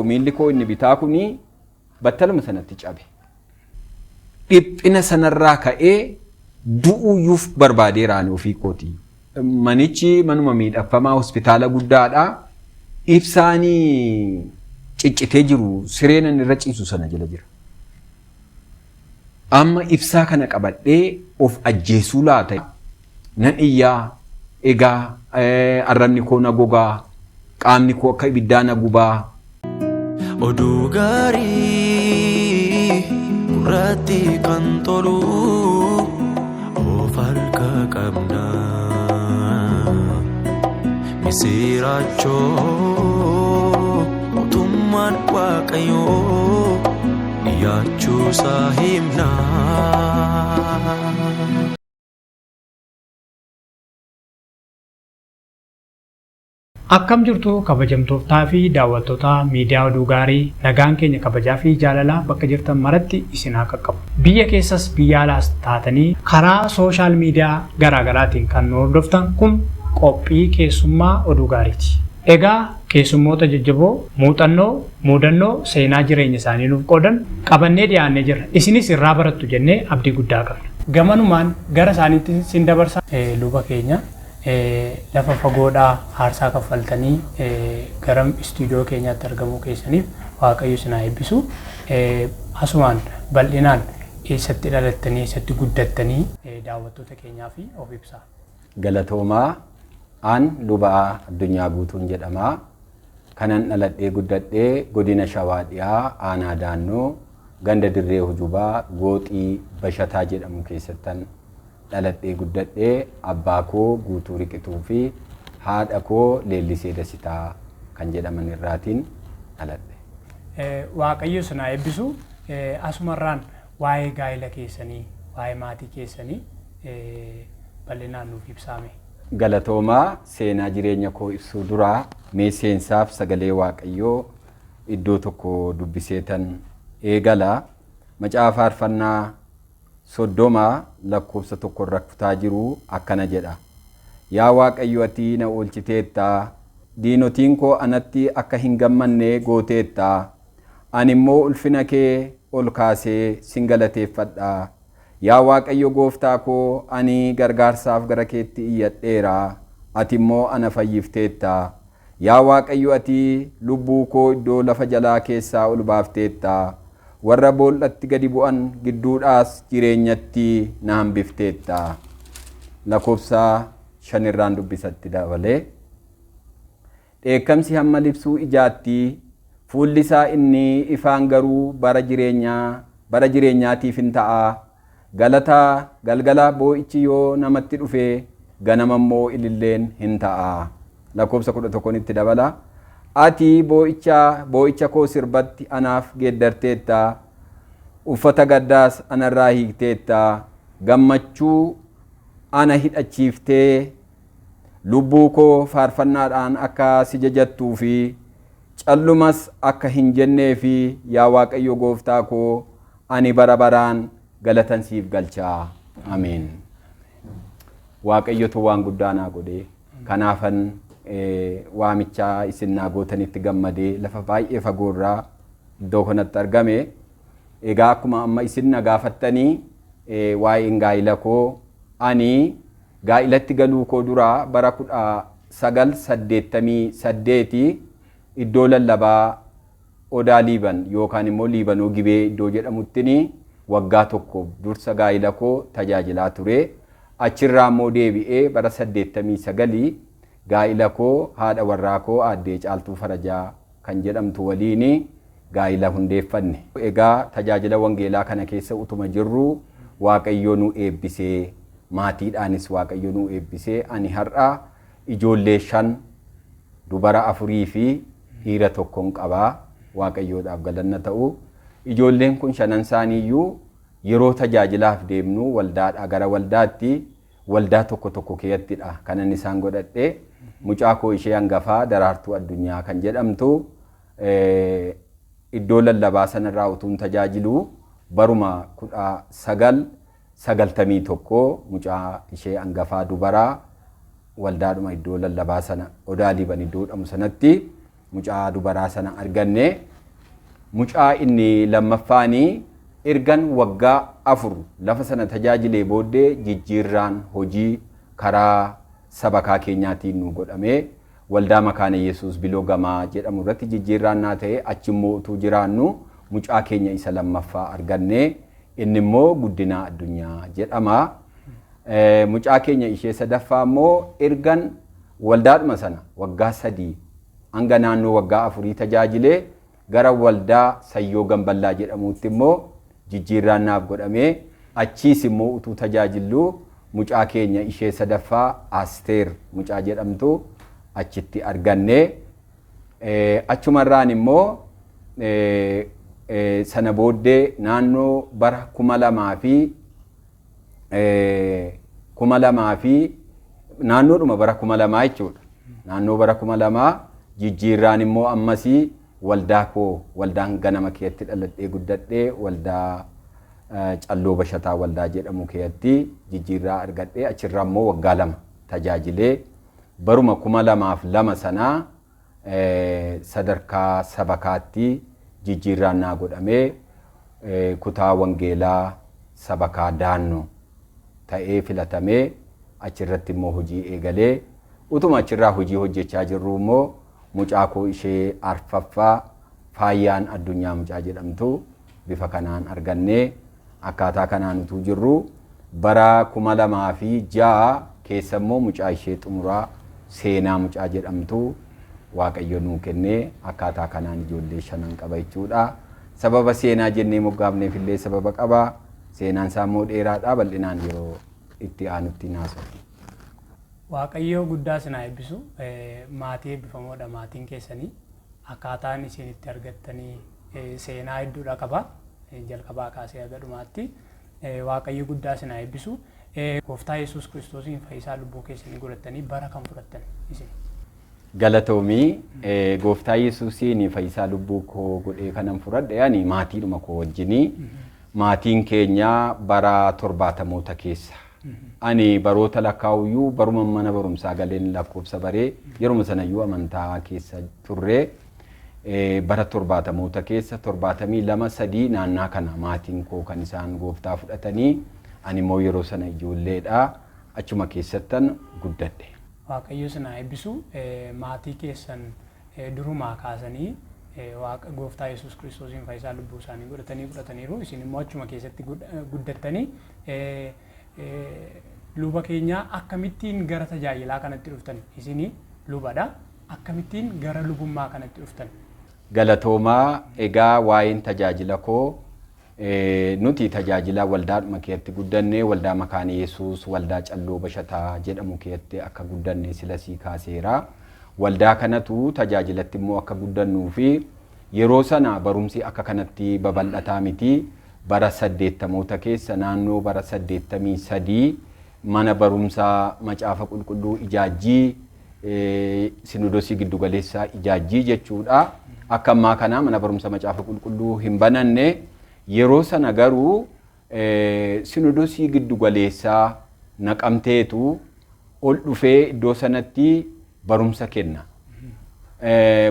Miilli koo inni bitaa kuni battaluma sanatti cabe. Dhiphina sanarraa ka'ee du'uuyyuuf barbaadeera ani ofii kootii. Manichi manuma miidhagfamaa hospitaala guddaadha. Ibsaanii ciccitee jiru sireen ani irra ciisu sana jala jira. Amma ibsaa kana qabadhee of ajjeesuu laata? Nan iyyaa egaa arrabni koo na gogaa, qaamni koo akka ibiddaa na gubaa. Oduu gaarii gurratti kan tolu of harka qabna. Misiraachoo mootummaan Waaqayyoo dhiyaachuusaa himna. Akkam jirtu kabajamtooftaa fi daawwattoota miidiyaa Oduu Gaarii, nagaan keenya kabajaa fi jaalalaa bakka jirtan maratti isin haa qaqqabu. Biyya keessas biyya alaas taatanii karaa sooshaal miidiyaa garaagaraatiin kan nu hordoftan kun qophii keessummaa Oduu Gaariiti. Egaa keessummoota jajjaboo muuxannoo, muudannoo, seenaa jireenya isaanii nuuf qoodan qabannee dhiyaannee jirra. Isinis irraa barattu jennee abdii guddaa qabna. Gamanumaan gara isaaniitti sin dabarsa. Luba keenya lafa fagoodhaa aarsaa kaffaltanii gara istuudiyoo keenyaatti argamuu keessaniif Waaqayyo isin haa eebbisu. Asumaan bal'inaan eessatti dhalattanii, eessatti guddattanii daawwattoota keenyaaf of ibsaa. Galatoomaa. An Luba Addunyaa Guutuun jedhama. Kanan dhaladhee guddadhe Godina Shawaa Dhiyaa Aanaa Daannoo ganda Dirree Hujubaa Gooxii Bashataa jedhamu keessattan dhaladhee guddadhe. Abbaa koo Guutuu Riqituu fi haadha koo Leellisee Dasitaa kan jedhaman irraatiin dhaladhe. Waaqayyo isin haa eebbisu. Asumarraan waa'ee gaa'ila keessanii, waa'ee maatii keessanii bal'inaan nuuf ibsaame. Galatoomaa, seenaa jireenya koo ibsuu dura mee seensaaf sagalee Waaqayyoo iddoo tokko dubbiseetan eegala. Macaafa Faarfannaa 30 lakkoofsa 1 irra kutaa jiru akkana jedha. Yaa Waaqayyo ati na oolchiteetta, diinotiin koo anatti akka hin gammanne gooteetta. Ani immoo ulfina kee ol kaasee sin galateeffadha. Yaa Waaqayyo gooftaa koo, ani gargaarsaaf gara keetti iyyadheera, ati immoo ana fayyifteetta. Yaa Waaqayyo ati lubbuu koo iddoo lafa jalaa keessaa ol baafteetta, warra bool'atti gadi bu'an gidduudhaas jireenyatti na hambifteetta. Lakkoofsa 5 irraan dubbisatti dabalee. Dheekkamsi hamma libsuu ijaatti, fuulli isaa inni ifaan garuu bara jireenyaa bara jireenyaatiif in ta'a. Galata, galgala boo'ichi yoo namatti dhufe, ganama immoo ililleen hin ta'a. Lakkoofsa 11 itti dabala. Ati boo'icha boo'icha koo sirbatti anaaf geeddarteetta, uffata gaddaas anarraa hiikteetta, gammachuu ana hidhachiiftee, Lubbuu koo faarfannaadhaan akka si jajattuu fi callumas akka hin jenneef yaa Waaqayyo gooftaa koo ani bara baraan galatan siif galcha. Ameen. Waaqayyotu waan guddaa naa godhe. Kanaafan waamicha isin naa gootanitti gammadee lafa baay'ee fagoorraa iddoo kanatti argame. Egaa akkuma amma isin na gaafattanii waa'een gaa'ila koo ani Gaa'ilatti galuu koo dura bara 1988 iddoo lallabaa Odaa Liiban yookaan immoo Liibanoo Gibee iddoo jedhamuttin waggaa tokko dursa gaa'ila koo tajaajilaa ture. Achirraa immoo deebi'ee bara 89 gaa'ila koo haadha warraa koo Aaddee Caaltuu Farajaa kan jedhamtu waliin gaa'ila hundeeffanne. Egaa tajaajila wangeelaa kana keessa utuma jirruu Waaqayyo nu eebbisee maatiidhaanis Waaqayyo nu eebbisee ani har'a ijoollee 5 dubara afurii fi dhiira tokkon qaba. Waaqayyoodhaaf galanna ta'u. Ijoolleen kun shanan isaaniiyyuu yeroo tajaajilaaf deemnu waldaadhaa gara waldaatti waldaa tokko tokko keeyattidha kanan isaan godhadhe. Mucaa koo ishee hangafaa Daraartuu Addunyaa kan jedhamtu iddoo lallabaa sanarraa utuun tajaajiluu baruma 1991 mucaa ishee angafaa dubaraa waldaadhuma iddoo lallabaa sana Odaa Liiban iddoo jedhamu sanatti mucaa dubaraa sana arganne. Mucaa inni lammaffaanii ergan waggaa 4 lafa sana tajaajilee booddee jijjiirraan hojii karaa sabakaa keenyaatiin nu godhamee waldaa Makaana Yesuus Biloo Gamaa jedhamu irratti jijjiirraan naa ta'e. Achimmoo utuu jiraannu mucaa keenya isa lammaffaa arganne, inni immoo Guddinaa Addunyaa jedhama. Mucaa keenya ishee sadaffaa immoo ergan waldaadhuma sana waggaa 3 hanga naannoo waggaa 4 tajaajilee gara waldaa Sayyoo Gamballaa jedhamuutti immoo jijjiirraan naaf godhamee, achiis immoo utuu tajaajilluu mucaa keenya ishee sadaffaa Asteer mucaa jedhamtu achitti arganne. Achumarraan immoo sana booddee naannoo bara 2000 fi naannoodhuma bara 2000 jechuudha. Naannoo bara 2000 jijjiirraan immoo ammasii waldaa koo, waldaan ganama keessatti dhaladhee guddadhee, waldaa Calloo Bashataa waldaa jedhamu keessatti jijjiirraa argadhee, achirraa immoo waggaa 2 tajaajilee, baruma 2002 sanaa sadarkaa sabakaatti jijjiirraan naa godhamee, kutaa wangeelaa sabakaa Daannoo ta'ee filatamee, achirratti immoo hojii eegalee, utuma achirraa hojii hojjechaa jirru immoo mucaa koo ishee arfaffaa Faayyaan Addunyaa mucaa jedhamtu bifa kanaan argannee, akkaataa kanaan utuu jirru bara 2006 keessa immoo mucaa ishee xumuraa Seenaa mucaa jedhamtu Waaqayyo nuu kennee, akkaataa kanaan ijoollee shanan qaba jechuudha. Sababa Seenaa jennee moggaafneef illee sababa qaba. Seenaan isaa immoo dheeraadha, bal'inaan yeroo itti aanutti naasofna. Waaqayyo guddaa isin haa eebbisu. Maatii eebbifamoodha maatiin keessanii. Akkaataan isin itti argattanii seenaa hedduudha qaba. Jalqabaa kaasee haga dhumaatti. Waaqayyo guddaa isin haa eebbisu. Gooftaa Yesuus Kiristoosiin fayyisaa lubbuu keessanii godhattanii bara kam fudhattan isin? Galatoomii. Gooftaa Yesuusiin fayyisaa lubbuu koo godhee kanan fudhadhe ani maatiidhuma koo wajjinii. Maatiin keenya bara 70moota keessa. Ani baroota lakkaa'uyyuu baruma mana barumsaa galeen lakkoofsa baree, yeruma sanayyuu amantaa keessa turre. Bara 70moota keessa, 72, 3 naannaa kana maatiin koo kan isaan gooftaa fudhatanii, ani immoo yeroo sana ijoolleedha. Achuma keessattan guddadhe. Waaqayyo isin haa eebbisu. Maatii keessan durumaa kaasanii Waaqa gooftaa Yesuus Kiristoosiin fayyisaa lubbuu isaanii godhatanii fudhataniiru. Isin immoo achuma keessatti guddattanii, luba keenyaa, akkamittiin gara tajaajilaa kanatti dhuftan? Isin lubadha. Akkamittiin gara lubummaa kanatti dhuftan? Galatoomaa. Egaa waa'een tajaajila koo, nuti tajaajila waldaadhuma keessatti guddanne, waldaa Makaana Yesuus waldaa Calloo Bashataa jedhamu keessatti akka guddanne silasii kaaseera. Waldaa kanatu tajaajilatti immoo akka guddannuu fi yeroo sana barumsi akka kanatti babal'ataa miti. Bara 80moota keessa, naannoo bara 83, mana barumsaa macaafa qulqulluu Ijaajjii, sinodosii giddugaleessaa Ijaajjii jechuudha. Akka ammaa kana mana barumsa macaafa qulqulluu hin bananne. Yeroo sana garuu sinodosii giddugaleessaa Naqamteetu ol dhufee iddoo sanatti barumsa kenna.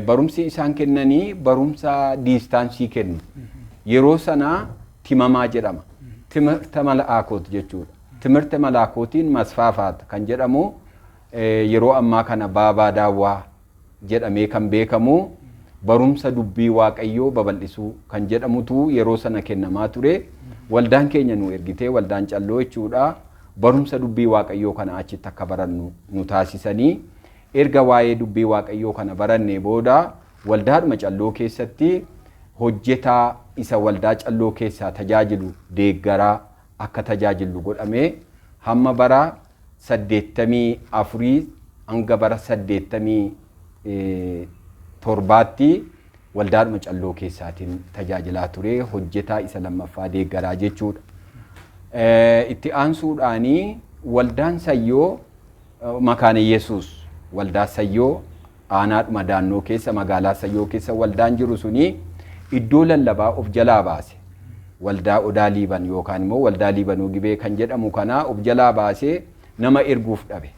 Barumsi isaan kennanii barumsa distance kennu. Yeroo sana timamaa jedhama. Timirta malaakoot jechuudha. Timirta malaakootiin masfaafaat kan jedhamu, yeroo ammaa kana Baabaa Daawwaa jedhamee kan beekamu, barumsa dubbii Waaqayyoo babal'isuu kan jedhamutu yeroo sana kennamaa ture. Waldaan keenya nu ergitee, waldaan Calloo jechuudha. Barumsa dubbii Waaqayyoo kana achitti akka barannu nu taasisanii, erga waa'ee dubbii Waaqayyoo kana barannee booda waldaadhuma Calloo keessatti hojjetaa isa waldaa Calloo keessaa tajaajilu deeggaraa akka tajaajillu godhamee, hamma bara 84 hanga bara 87tti waldaadhuma Calloo keessaatiin tajaajilaa ture, hojjetaa isa lammaffaa deeggaraa jechuudha. Itti aansuudhaanii waldaan Sayyoo Makaana Yesuus waldaa Sayyoo aanaadhuma Daannoo keessa, magaalaa Sayyoo keessa waldaan jiru suni iddoo lallabaa of jalaa baase. Waldaa Odaa Liiban yookaan immoo waldaa Liibanuu Gibee kan jedhamu kana of jalaa baasee nama erguuf dhabe.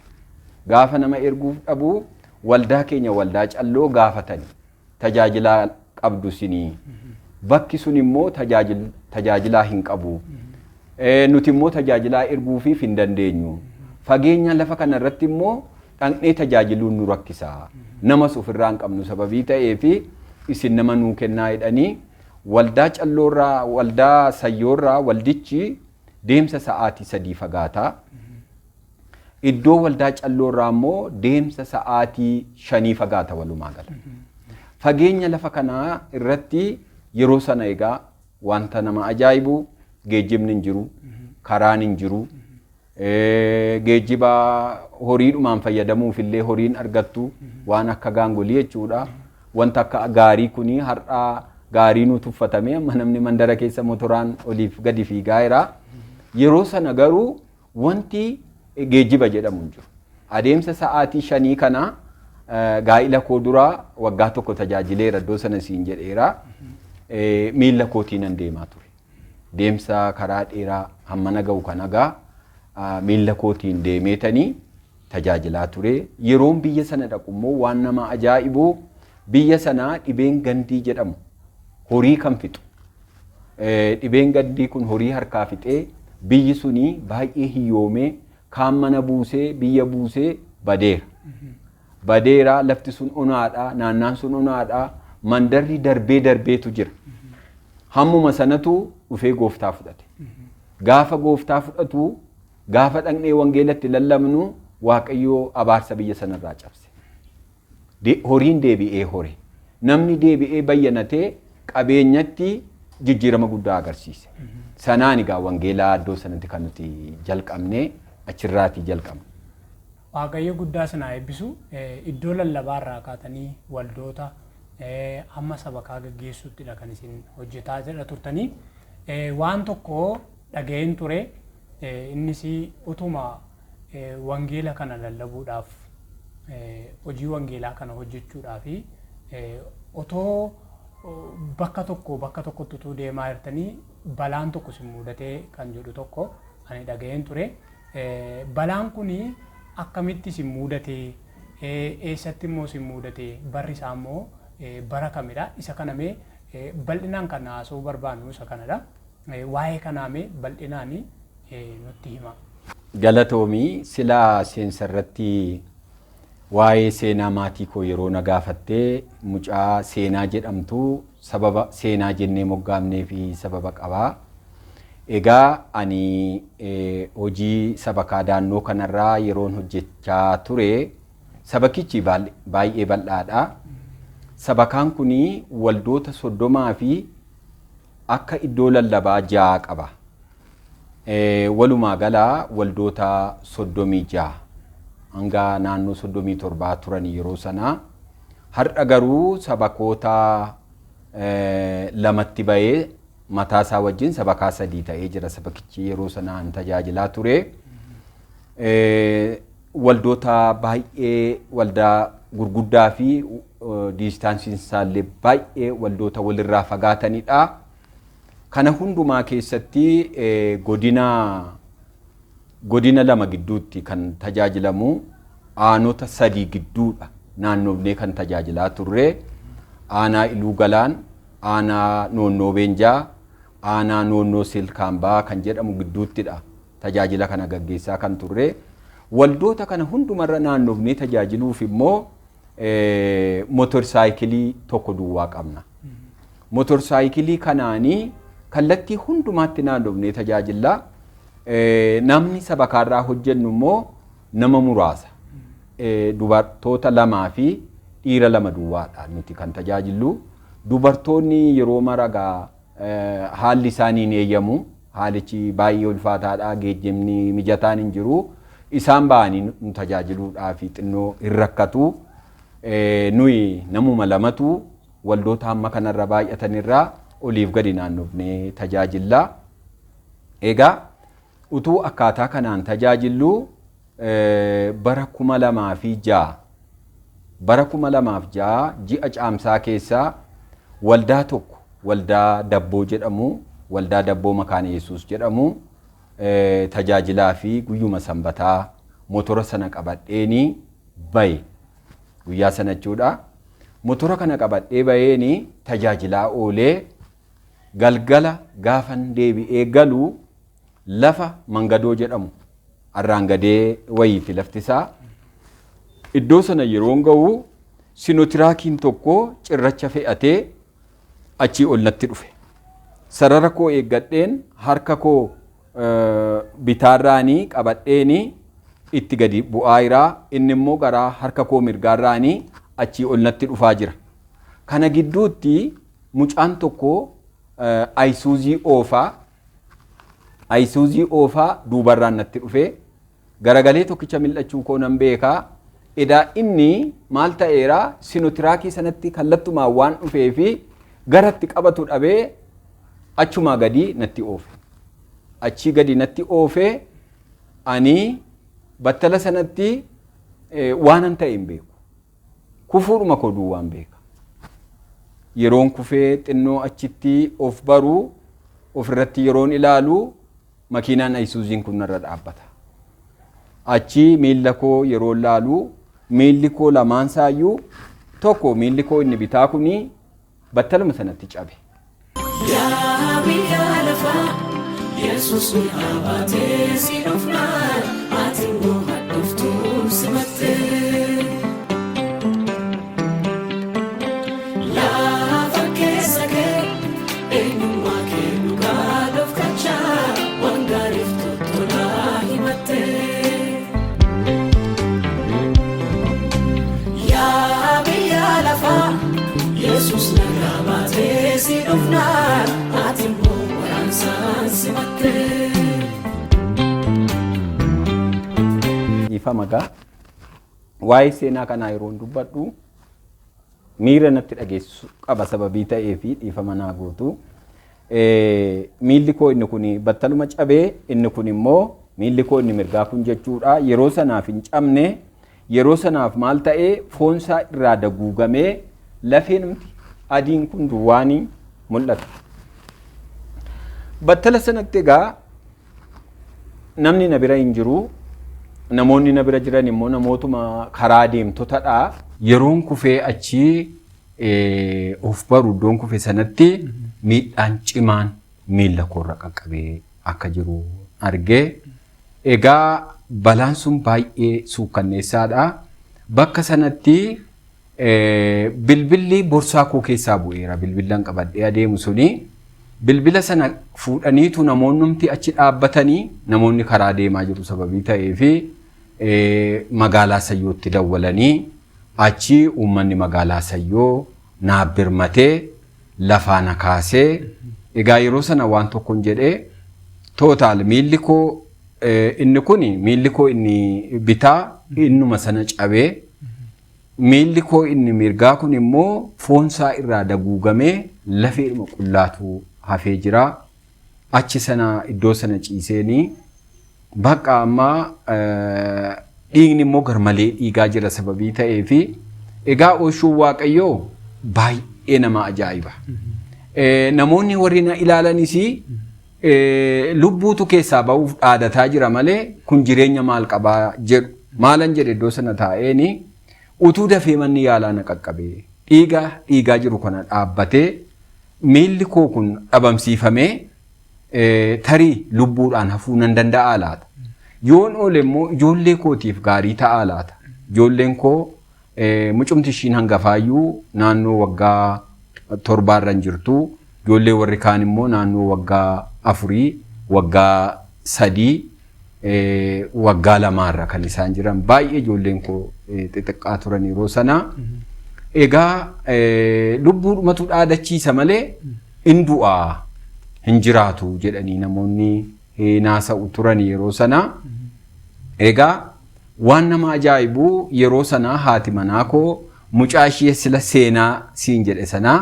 Gaafa nama erguuf dhabu waldaa keenya, waldaa Calloo gaafatani. Tajaajilaa qabdu sinii. Bakki sun immoo tajaajilaa hin qabu. Nuti immoo tajaajilaa erguufiif hin dandeenyu. Fageenya lafa kana irratti immoo dhaqnee tajaajiluun nu rakkisa. Namas ofirraa hin qabnu sababii ta'eefi isin nama nuu kennaa jedhanii waldaa Calloorraa, waldaa Sayyoorraa waldichi deemsa sa'aatii 3 fagaata. Iddoo waldaa Calloorraa immoo deemsa sa'aatii 5 fagaata walumaa gala. Fageenya lafa kanaa irratti yeroo sana egaa wanta nama ajaa'ibu geejjibni hin jiru, karaan hin jiru, geejjiba horiidhumaan fayyadamuuf illee horiin argattu waan akka gaangolii jechuudha. Wanta akka gaarii kuni har'aa gaarii nu tuffatame amma namni mandara keessa motoraan oliif gadi fiigaa jira. Yeroo sana garuu wanti geejjiba jedhamu hin jiru. Adeemsa sa'aatii 5 kana gaa'ila koo duraa waggaa tokko tajaajileera iddoo sana siin jedheera. Miilla kootiin nan deemaa ture. Deemsa karaa dheeraa hammana ga'u kan hagaa miilla kootiin deemeetanii tajaajilaa ture. Yeroon biyya sana dhaqu immoo waan nama ajaa'ibu biyya sanaa dhibeen gandii jedhamu horii kan fixu. Dhibeen gandii kun horii harkaa fixee biyyi suni baay'ee hiyyoomee kaan mana buusee biyya buusee badeera. Badeera lafti sun onaadha, naannaan sun onaadha, mandarri darbee darbeetu jira. Hammuma sanatu dhufee gooftaa fudhate. Gaafa gooftaa fudhatu, gaafa dhaqnee wangeelatti lallabnu Waaqayyoo abaarsa biyya sanarraa cabse. Horiin deebi'ee hore. Namni deebi'ee bayyanatee qabeenyatti jijjiirama guddaa agarsiise. Sanaan egaa wangeelaa iddoo sanatti kan nuti jalqabne achirraatii jalqabne. Waaqayyo guddaa isin haa eebbisu. Iddoo lallabaa irraa kaatanii waldoota hamma sabakaa gaggeessuuttidha kan isin hojjetaa jedha turtanii. Waan tokko dhaga'een ture. Innis utuma wangeela kana lallabuudhaaf hojii wangeelaa kana hojjechuudhaaf otoo bakka tokko bakka tokkotti utuu deemaa jirtanii balaan tokko isin mudatee kan jedhu tokko ani dhaga'een ture. Balaan kun akkamitti isin mudate? Eessatti immoo isin mudate? Barri isaa immoo bara kamidha? Isa kana mee bal'inaan kan haasa'uu barbaannu isa kanadha. Waa'ee kanaa mee bal'inaan nutti hima. Galatoomi silaa seensa irratti waa'ee seenaa maatii koo yeroo na gaafattee mucaa Seenaa jedhamtu sababa Seenaa jennee moggaafnee fi sababa qaba. Egaa ani hojii sabakaa daannoo kanarraa yeroon hojjechaa ture sabakichi baay'ee bal'aadha. Sabakaan kun waldoota 30 fi akka iddoo lallabaa 6 qaba. Walumaa gala waldoota 36 hanga naannoo 37 turan yeroo sanaa. Har'a garuu sabakoota lamatti bahee mataa isaa wajjin sabakaa 3 ta'ee jira sabakichi yeroo sanaan tajaajilaa ture. Waldoota baay'ee waldaa gurguddaa fi diistaansiin isaallee baay'ee waldoota walirraa fagaatanidha. Kana hundumaa keessatti godina 2 gidduutti kan tajaajilamu aanota 3 gidduudha naannofnee kan tajaajilaa turre. Aanaa Iluu Galaan, aanaa Noonnoo Beenjaa, aanaa Noonnoo Silkaambaa kan jedhamu gidduuttidha tajaajila kana gaggeessaa kan turre. Waldoota kana hundumarra naannofnee tajaajiluuf immoo motorsaayikilii tokko duwwaa qabna. Motorsaayikilii kanaanii kallattii hundumaatti naannofnee tajaajilla. Namni sabakaarraa hojjennu immoo nama muraasa. Dubartoota 2 fi dhiira 2 duwwaadha nuti kan tajaajillu. Dubartoonni yeroo mara haalli isaanii hin eeyyamu. Haalichi baay'ee ulfaataadha. Geejjibni mijataan hin jiru. Isaan ba'anii nu tajaajiluudhaaf xinnoo hin rakkatu. Nuyi namuma lamatu waldoota hamma kanarra baay'atanirraa oliif gadi naannofnee tajaajilla. Egaa utuu akkaataa kanaan tajaajillu bara 2006 bara 2006 ji'a caamsaa keessaa waldaa tokko waldaa Dabboo jedhamu waldaa Dabboo Makaana Yesuus jedhamu tajaajilaa fi guyyuma sanbataa motora sana qabadheeni baye guyyaa sana jechuudha. Motora kana qabadhee bayeeni tajaajilaa oolee Galgala gaafan deebi'ee galu lafa Mangadoo jedhamu arraangadee wayiiti lafti isaa. Iddoo sana yeroon ga'u sinotiraakiin tokko cirracha fe'atee achii ol natti dhufe. Sarara koo eeggadheen harka koo bitaarraanii qabadheenii itti gadi bu'aa jiraa, inni immoo garaa harka koo mirgaarraanii achii ol natti dhufaa jira. Kana gidduutti mucaan tokko ayisuuzii oofaa ayisuuzii oofaa duubarraan natti dhufee garagalee tokkicha mil'achuu koo nan beekaa. Edaa inni maal ta'eera, sinotiraakii sanatti kallattumaan waan dhufee fi garatti qabatu dhabee achumaa gadi natti oofe. Achii gadi natti oofee ani battala sanatti waanan ta'e hin beeku. Kufuudhuma koo duwwaan beeka. Yeroon kufee xinnoo achitti of baruu ofirratti yeroon ilaalu makiinaan ayisuuziin kun narra dhaabbata. Achii miilla koo yeroo ilaalu miilli koo lamaan saayyuu tokko miilli koo inni bitaa kuni battaluma sanatti cabe. Yaa biyya lafaa, Yesuus nu dhaabatee si dhufnaan, ati immoo hadhooftuu simattee. Lafa keessa kee eenyummaa kee dhugaa dhofkachaa waan gaariif tottolaa himattee. Yaa biyya lafaa, Yesuus nagaa baatee si dhufnaan, ati immoo waraansaan simattee. Dhiifama gaa. Waa'ee seenaa kanaa yeroon dubbadhu miira natti dhageessisu qaba sababii ta'ee fi dhiifama naa gootu. Miilli koo inni kun battaluma cabee, inni kun immoo miilli koo inni mirgaa kun jechuudha. Yeroo sanaaf hin cabne, yeroo sanaaf maal ta'ee foonsaa irraa daguugamee lafeenumti adiin kun duwwaanii mul'ata. Battala sanatti egaa namni na bira hin jiru. Namoonni na bira jiran immoo namootuma karaa deemtotadha. Yeroon kufee achii of baru iddoon kufe sanatti miidhaan cimaan miilla koorra qaqqabee akka jiru argee. Egaa balaan sun baay'ee suukkanneessaadha. Bakka sanatti bilbilli borsaa koo keessaa bu'eera. Bilbilan qabadhee adeemu suni. Bilbila sana fuudhaniitu namoonnumti achi dhaabbatanii namoonni karaa deemaa jiru sababii ta'ee fi magaalaa Sayyootti dawwalanii achi uummanni magaalaa Sayyoo naaf birmatee lafaa na kaasee. Egaa yeroo sana waan tokkon jedhee, total miilli koo inni kun, miilli koo inni bitaa innuma sana cabee, miilli koo inni mirgaa kun immoo foonsaa irraa daguugamee lafeedhuma qullaatu hafee jira. Achi sana iddoo sana ciiseenii bakka ammaa dhiigni immoo garmalee dhiigaa jira sababii ta'ee fi egaa ooshuun Waaqayyoo baay'ee nama ajaa'iba. Namoonni warri na ilaalanis lubbuutu keessaa ba'uuf dhaadataa jira malee kun jireenya maal qabaa jedhu. Maalan jedhe, iddoo sana taa'eeni utuu dafee manni yaalaa na qaqqabee dhiiga dhiigaa jiru kana dhaabbatee miilli koo kun dhabamsiifamee tarii lubbuudhaan hafuu nan danda'aa laata? Yoon oole immoo ijoollee kootiif gaarii ta'aa laata? Ijoolleen koo mucumti ishiin hangafaayyuu naannoo waggaa 7rra hin jirtu. Ijoollee warri kaan immoo naannoo waggaa 4, waggaa 3, waggaa 2rra kan isaan jiran. Baay'ee ijoolleen koo xixiqqaa turan yeroo sana. Egaa lubbuudhumatu dhaadachiisa malee in du'aa hin jiraatu jedhanii namoonni naasa'u turan yeroo sana. Egaa waan nama ajaa'ibu yeroo sana haati manaa koo mucaa ishee sila seenaa siin jedhe sanaa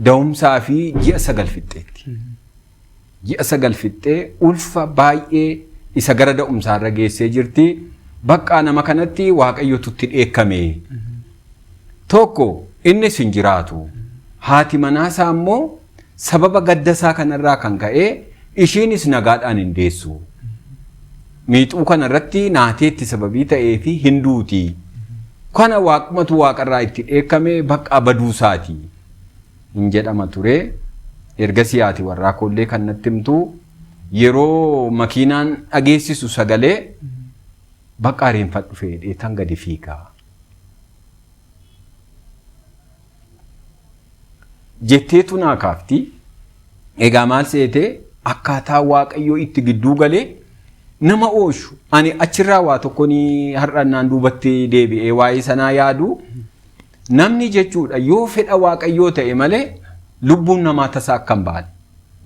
da'umsaa fi ji'a 9 fixxeetti. Ji'a 9 fixxee ulfa baay'ee isa gara da'umsaarra geessee jirti. Bakka nama kanatti Waaqayyotu itti dheekkame. Tokko innis hin jiraatu. Haati manaasaa immoo sababa gaddasaa kanarraa kan ka'e ishiinis nagaadhaan hin deessu. Miixuu kanarratti naateetti sababii ta'ee fi hin duuti. Kana waaqumatu waaqarraa itti dheekkame, bakka baduusaati. hin jedhama ture. Ergasii haati warraa koollee kan natti himtu yeroo makiinaan dhageessisu sagalee bakka ariinfadhu fedhee tan gadi fiigaa. Jetteetu naa kaafti. Egaa maal seetee akkaataa Waaqayyoo itti gidduu galee nama ooshu ani achirraa waa tokko ni har'annaan duubatti deebi'ee waa'ee sanaa yaadu namni jechuudha yoo fedha Waaqayyoo ta'e malee lubbuun namaa tasaa akka hin baane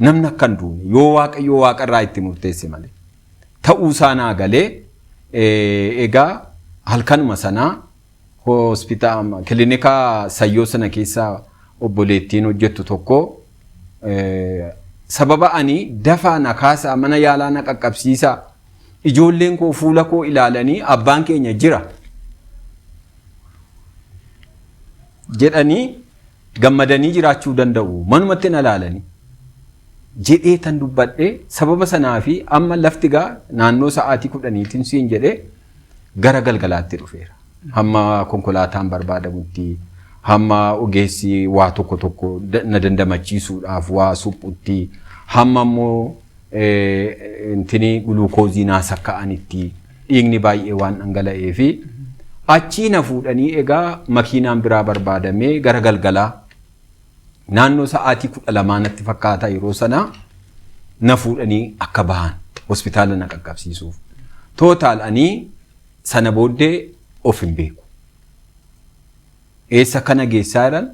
namni akka hin duune yoo Waaqayyoo waaqarraa itti murteesse malee ta'uu isaa naa galee egaa halkanuma sanaa hospitaala kilinika Sayyoo sana keessaa obboleettiin hojjettu tokko sababa ani dafaa na kaasaa mana yaalaa na qaqqabsiisaa ijoolleen koo fuula koo ilaalanii abbaan keenya jira jedhanii gammadanii jiraachuu danda'u manumatti na ilaalanii jedhee tan dubbadhee sababa sanaa fi amma lafti gaa naannoo sa'aatii 10tiin siin jedhee gara galgalaatti dhufeera. Hamma konkolaataan barbaadamutti hamma ogeessi waa tokko tokko na dandamachiisuudhaaf waa suphutti hamma immoo intini guluukoozii naa sakka'anitti dhiigni baay'ee waan dhangala'ee fi achii na fuudhanii egaa makiinaan biraa barbaadamee gara galgalaa naannoo sa'aatii 12 natti fakkaata yeroo sana na fuudhanii akka bahan hospitaala na qaqqabsiisuuf. Tootaal ani sana booddee of hin beeku. Eessa kana geessaa jiran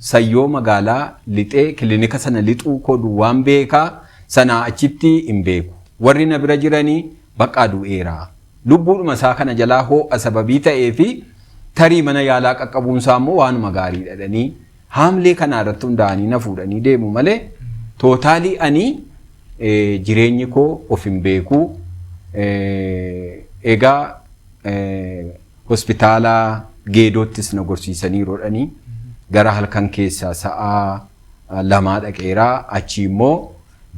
Sayyoo magaalaa lixee kilinika sana lixuu koo duwwaan beekaa sanaa achitti hin beeku. Warri na bira jiranii baqqaa du'eera. Lubbuudhuma isaa kana jalaa hoo'a sababii ta'ee fi tarii mana yaalaa qaqqabuun isaa immoo waanuma gaarii dhadhanii haamlee kanaa irratti hundaa'anii na fuudhanii deemu malee tootaalii ani jireenyi koo of hin beeku. Egaa hospitaala Geedoottis na gorsiisanii rodhanii gara halkan keessaa sa'a 2 dhaqeeraa achi immoo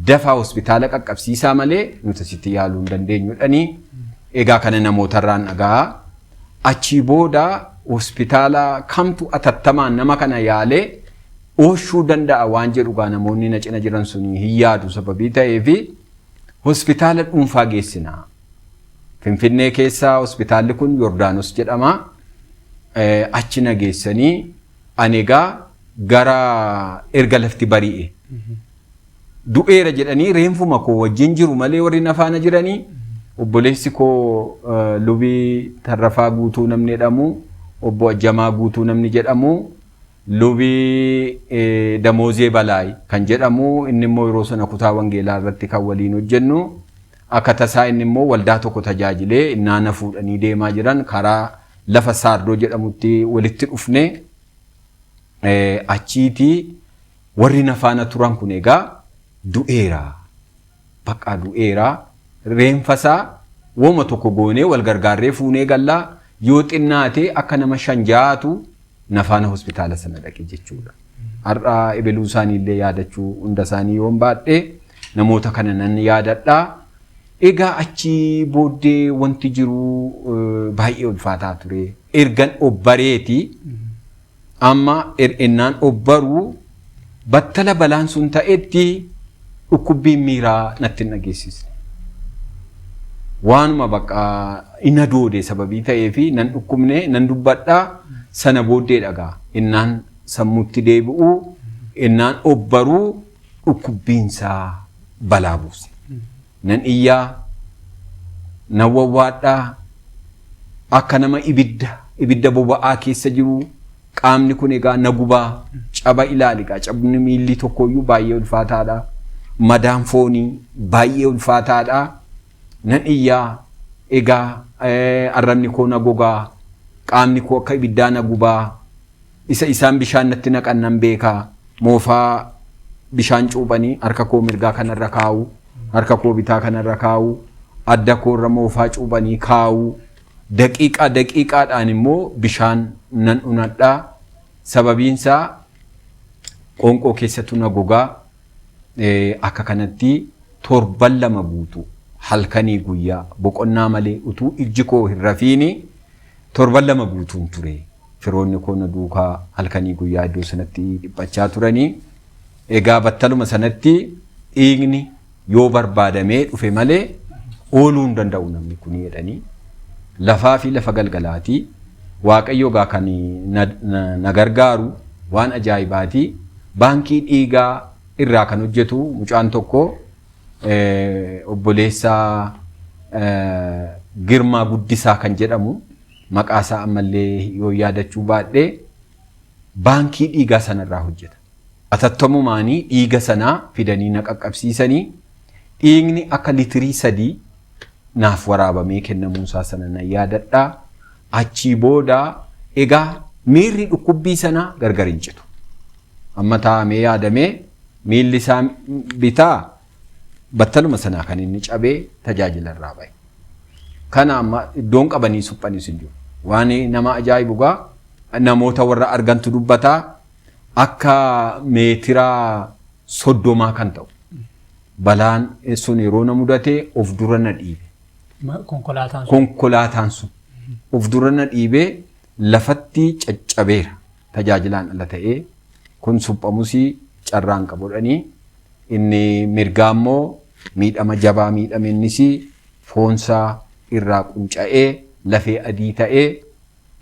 dafaa hospitaala qaqqabsiisaa malee nuti asitti yaaluu hin dandeenyudhanii egaa kana namootarraan dhaga'aa achii booda hospitaala kamtu atattamaan nama kana yaalee ooshuu danda'a waan jedhu gaa namoonni na cina jiran suni hin yaadu sababii ta'eefi hospitaala dhuunfaa geessinaa. Finfinnee keessa hospitaalli kun Yordaanos jedhama. Achi na geessanii ani egaa gara erga lafti bari'e. Du'eera jedhanii reenfuma koo wajjin jiru malee warri na faana jiranii obboleessi koo lubii Tarrafaa Guutuu namni jedhamu obbo Ajjamaa Guutuu namni jedhamu lubii Damoozee Balaay kan jedhamu inni immoo yeroo sana kutaa wangeelaa irratti kan waliin hojjennu akka tasaa inni immoo waldaa tokko tajaajilee innaana fuudhanii deemaa jiran karaa lafa Saardoo jedhamutti walitti dhufne achiitii warri na faana turan kun egaa du'eera. Baqqaa du'eera. Reenfasaa wooma tokko goonee wal gargaarree fuunee gallaa yoo xinnaate akka nama 5 6tu na faana hospitaala sana dhaqe jechuudha. Har'a ebeluu isaanii illee yaadachuu hunda isaanii yoon baadhe namoota kana nan yaadadha. Egaa achi booddee wanti jiru baay'ee ulfaataa ture. Ergan obbareeti amma ennaan obbaruu battala balaan sun ta'etti dhukkubbiin miiraa natti hin dhageessisne. Waanuma bakka ina doode sababii ta'eefi nan dhukkubne nan dubbadhaa sana booddee dhagaa innaan sammuutti deebi'uu innaan obbaruu dhukkubbiinsaa balaa buuse. Nan iyyaa nan wawwaadhaa akka nama ibidda boba'aa keessa jiru qaamni kun egaa na gubaa caba ilaali egaa cabni miilli tokkoyyuu baay'ee ulfaataadha. Madaan foonii baay'ee ulfaataadha. Nan iyyaa egaa arrabni koo na gogaa qaamni koo akka ibiddaa na gubaa isa isaan bishaan natti naqan nan beekaa moofaa bishaan cuuphanii harka koo mirgaa kanarra kaa'u harka koo bitaa kanarra kaa'u adda koorra moofaa cuuphanii kaa'u daqiiqaa daqiiqaadhaan immoo bishaan nan unadhaa sababiinsaa qoonqoo keessattuu na gogaa akka kanatti torban 2 guutuu halkanii guyyaa boqonnaa malee utuu ijji koo hin rafiini torban 2 guutuun ture. Firoonni koo na duukaa halkanii guyyaa iddoo sanatti dhiphachaa turanii. Egaa battaluma sanatti dhiigni yoo barbaadamee dhufe malee ooluu hin danda'u namni kun jedhanii lafaa fi lafa galgalaatii. Waaqayyo egaa kan na gargaaru waan ajaa'ibaatii. Baankii dhiigaa irraa kan hojjetu mucaan tokko obboleessaa Girmaa Guddisaa kan jedhamu, maqaa isaa ammallee yoo yaadachuu baadhee, baankii dhiigaa sanarraa hojjeta. Atattamumaanii dhiiga sanaa fidanii na qaqqabsiisanii, dhiigni akka litirii 3 naaf waraabamee kennamuusaa sana nan yaadadhaa. Achii booda egaa miirri dhukkubbii sanaa gargar hin citu. Amma taa'amee yaadamee miilli isaa bitaa battaluma sanaa kan inni cabee tajaajila irraa bahe. Kana amma iddoon qabanii suphanis hin jiru. Waan nama ajaa'ibu gaa namoota warra argantu dubbataa, akka meetira 30 kan ta'u balaan sun yeroo na mudate of dura na dhiibe. Konkolaataan sun. Konkolaataan sun of dura na dhiibee lafatti caccabeera. Tajaajilaan ala ta'ee kun suphamus carraan qabudhanii, inni mirgaa immoo miidhama jabaa miidhame, innis foonsaa irraa qunca'ee lafee adii ta'ee,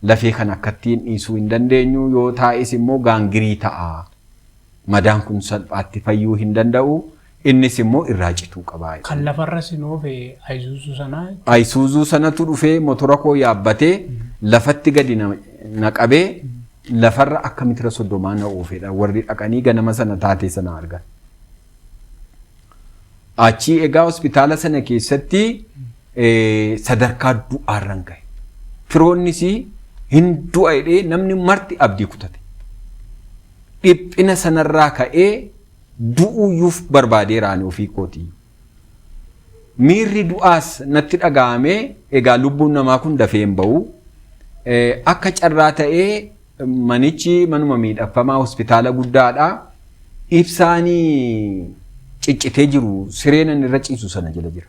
lafee kan akkattiin dhiisuu hin dandeenyu, yoo taa'es immoo gaangirii ta'a. Madaan kun salphaatti fayyuu hin danda'u. Innis immoo irraa cituu qaba. Kan lafarra sin oofe Ayisuuzuu sanaa? Ayisuuzuu sanatu dhufee motora koo yaabbatee lafatti gadi na qabee lafarra akka mitira 30 na oofedha. Warri dhaqanii ganama sana taatee sana argan. Achii egaa hospitaala sana keessatti sadarkaa du'aarran gahe. Firoonnis hin du'a jedhee namni marti abdii kutate. Dhiphina sanarraa ka'ee du'uuyyuuf barbaadeera ani ofii kootii. Miirri du'aas natti dhaga'amee, egaa lubbuun namaa kun dafee hin ba'u. Akka carraa ta'ee manichi manuma miidhagfamaa hospitaala guddaadha. Ibsaanii ciccitee jiru sireen inni irra ciisu sana jala jira.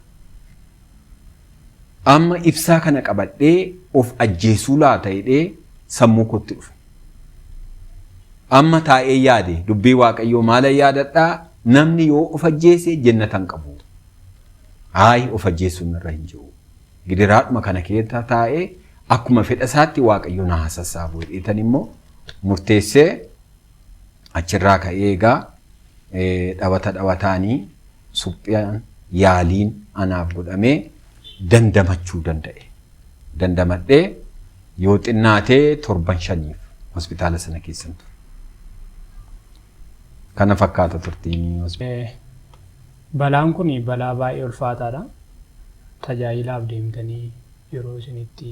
Amma ibsaa kana qabadhee of ajjeesuu laata jedhee sammuu kootti dhufe. Amma taa'ee yaade, dubbii Waaqayyoo maalan yaadadhaa, namni yoo of ajjeese jennata hin qabu. Haayi, of ajjeesuun irra hin jiru. Gidiraadhuma kana keessa taa'ee akkuma fedha isaatti Waaqayyo na haa sassaabu jedheetan immoo murteessee achirraa ka'ee egaa dhawata dhawataanii suphaan yaaliin anaaf godhamee dandamachuu danda'e. Dandamadhee yoo xinnaatee torban 5f hospitaala sana keessan ture. Kana fakkaata turtiin hospitaala. Balaan kun balaa baay'ee ulfaataadha. Tajaajilaaf deemtanii yeroo isinitti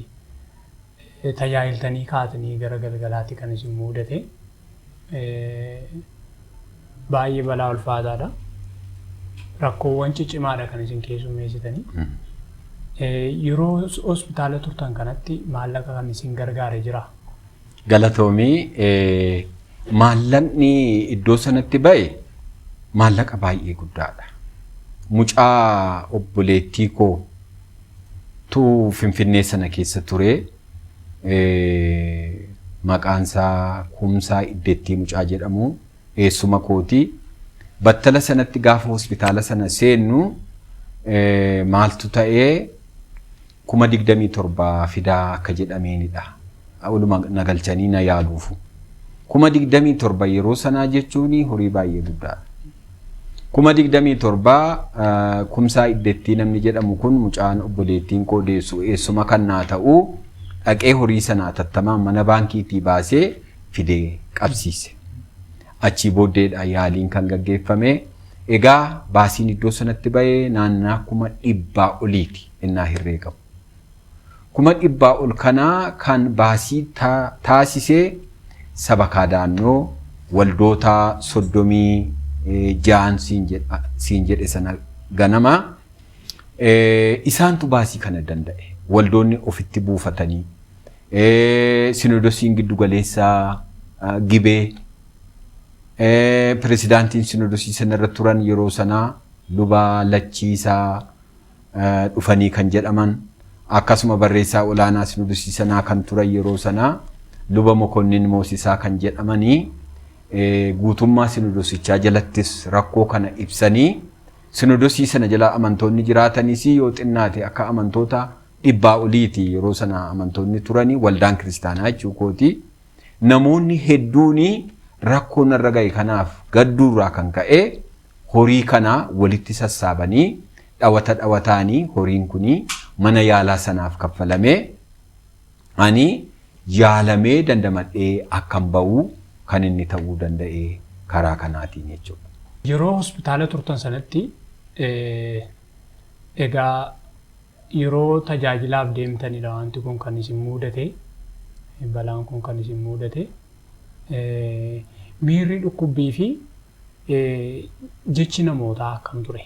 tajaajiltanii kaatanii gara galgalaatti kan isin mudate. Baay'ee balaa ulfaataadha. Rakkoowwan ciccimaadha kan isin keessummeessitanii. Yeroo hospitaala turtan kanatti maallaqa kan isin gargaare jira? Galatoomii, maallaqni iddoo sanatti ba'e maallaqa baay'ee guddaadha. Mucaa obboleettii koo tu Finfinnee sana keessa ture. Maqaan isaa Kumsaa Iddettii mucaa jedhamu, eessuma kooti. Battala sanatti gaafa hospitaala sana seennu maaltu ta'ee, 27,000 fidaa akka jedhameenidha. Oluma na galchanii na yaaluufu. 27,000 yeroo sanaa jechuun horii baay'ee guddaadha. 27,000 Kumsaa Iddettii namni jedhamu kun, mucaan obboleettiin koo deessu, eessuma kan naa ta'u, dhaqee horii sana atattamaan mana baankiitii baasee fidee qabsiise. Achii booddeedha yaaliin kan gaggeeffame. Egaa baasiin iddoo sanatti bahee naannaa 100,000 oliiti innaa herreegamu. 100,000 ol kanaa kan baasii taasisee sabakaa daannoo waldoota 36n siin jedhe sana ganama isaantu baasii kana danda'e. Waldoonni ofitti buufatanii, sinodosiin giddu galeessaa Gibee, pirezidaantiin sinodosii sanarra turan yeroo sanaa luba Lachiisaa Dhufanii kan jedhaman, akkasuma barreessaa olaanaa sinodosii sanaa kan turan yeroo sanaa luba Mokonnin Moosisaa kan jedhamanii guutummaa sinodosichaa jalattis rakkoo kana ibsanii sinodosii sana jala amantoonni jiraatanis yoo xinnaate akka amantoota 100 oliiti yeroo sana amantoonni turanii waldaan kiristaanaa jechuu kooti. Namoonni hedduun rakkoo narra ga'e kanaaf gadduurraa kan ka'e horii kana walitti sassaabanii dhawata dhawataanii horiin kuni mana yaalaa sanaaf kaffalamee ani yaalamee dandamadhee akkan ba'u kan inni ta'uu danda'e karaa kanaatiin jechuudha. Yeroo hospitaala turtan sanatti egaa yeroo tajaajilaaf deemtanidha wanti kun kan isin mudate, balaan kun kan isin mudate. Miirri dhukkubbii fi jechi namootaa akkam ture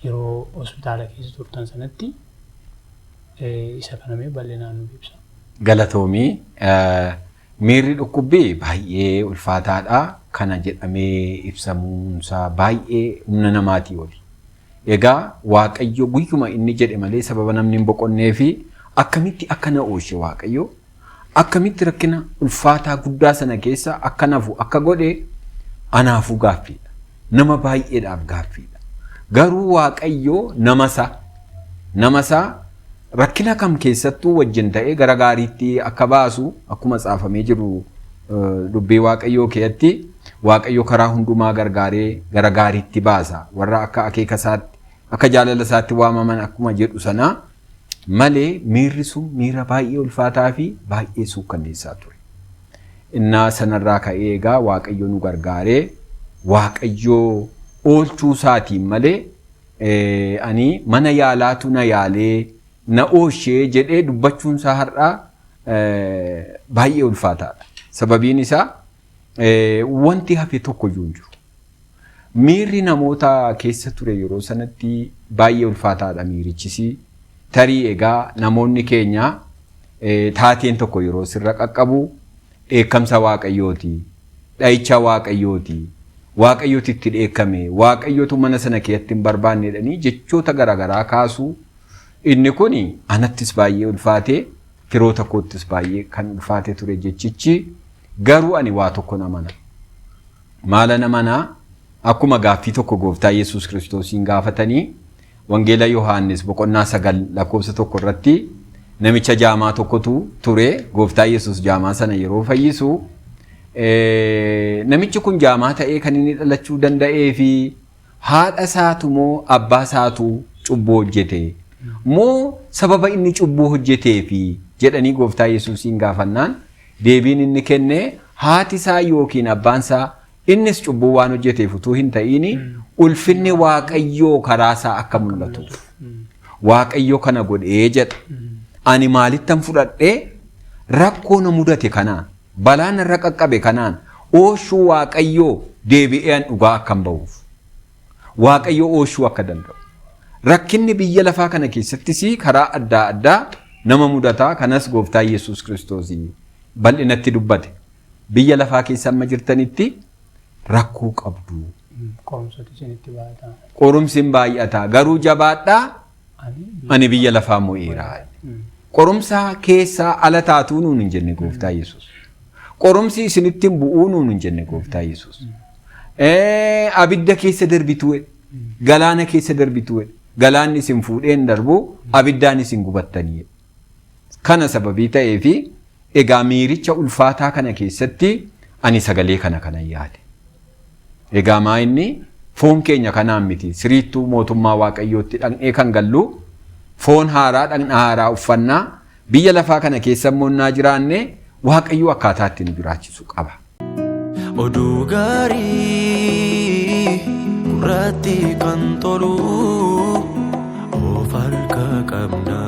yeroo hospitaala keessa turtan sanatti? Isa kana mee bal'inaan nuuf ibsa. Galatoomii. Miirri dhukkubbii baay'ee ulfaataadha. Kana jedhamee ibsamuunsaa baay'ee humna namaatii oli. Egaa Waaqayyo guyyuma inni jedhe malee sababa namni hin boqonnee fi akkamitti akka na oolche Waaqayyo, akkamitti rakkina ulfaataa guddaa sana keessa akka nafu akka godhe anaafuu gaaffiidha. Nama baay'eedhaaf gaaffiidha. Garuu Waaqayyo nama isaa rakkina kam keessattuu wajjin ta'ee gara gaariitti akka baasu akkuma tsaafamee jiru dubbii Waaqayyoo keessatti Waaqayyo karaa hundumaa gargaaree gara gaariitti baasa. Warra akka akeeka isaatti akka jaalala isaatti waamaman akkuma jedhu sana malee miirri sun miira baay'ee ulfaataa fi baay'ee suukkanneessaa ture. Innaa sanarraa ka'ee egaa Waaqayyo nu gargaaree Waaqayyo oolchuu isaatiin malee ani mana yaalaatu na yaalee na oolchee jedhee dubbachuun isaa har'aa baay'ee ulfaataadha. Sababiin isaa wanti hafe tokko iyyuu hin jiru. Miirri namoota keessa ture yeroo sanatti baay'ee ulfaataadha miirichisi. Tarii egaa namoonni keenya taateen tokko yeroo sirra qaqqabu dheekkamsa Waaqayyooti, dha'icha Waaqayyooti, Waaqayyooti itti dheekkame, Waaqayyootu mana sana keessatti hin barbaanne jedhanii jechoota garaagaraa kaasu. Inni kun anattis baay'ee ulfaate, firoota koottis baay'ee kan ulfaate ture jechichi. Garuu ani waa tokko amana. Maalan amanaa? Akkuma gaaffii tokko gooftaa Yesuus Kiristoosiin gaafatanii Wangeela Yohaannis boqonnaa 9 lakkoofsa 1 irratti namicha jaamaa tokkotu ture. Gooftaa Yesuus jaamaa sana yeroo fayyisu namichi kun jaamaa ta'ee kan inni dhalachuu danda'ee fi haadha isaatu moo abbaa isaatu cubbuu hojjete moo sababa inni cubbuu hojjetee fi jedhanii gooftaa Yesuusiin gaafannaan deebiin inni kenne haati isaa yookiin abbaan isaa innis cubbuu waan hojjeteef utuu hin ta'iin ulfinni Waaqayyoo karaa isaa akka mul'atuuf Waaqayyo kana godhee jedha. Ani maalittan fudhadhee rakkoo na mudate kanaan, balaa narra qaqqabe kanaan ooshuu Waaqayyoo deebi'ee an dhugaa akkan ba'uuf. Waaqayyo ooshuu akka danda'u. Rakkinni biyya lafaa kana keessattis karaa addaa addaa nama mudataa. Kanas gooftaa Yesuus Kiristoos bal'inatti dubbate. Biyya lafaa keessa amma jirtanitti rakkoo qabdu. Qorumsatu isinitti baay'ata. Qorumsi hin baay'ata. Garuu jabaadhaa, ani biyya lafaa mo'eera. Qorumsa keessaa ala taatuu nuun hin jenne gooftaa Yesuus. Qorumsi isinitti hin bu'uu nuun hin jenne gooftaa Yesuus. Abidda keessa darbituu, galaana keessa darbituu, galaanni isin fuudhee hin darbu, abiddaan isin gubattanii. Kana sababii ta'eefi egaa miiricha ulfaataa kana keessatti ani sagalee kana kanan yaade. Egaa maa inni foon keenya kanaan miti siriittuu mootummaa Waaqayyootti dhaqnee kan gallu foon haaraa dhaqna haaraa uffannaa biyya lafaa kana keessa immoo naa jiraanne Waaqayyo akkaataa itti nu jiraachisu qaba. Oduu gaarii gurratti kan tolu of harka qabna.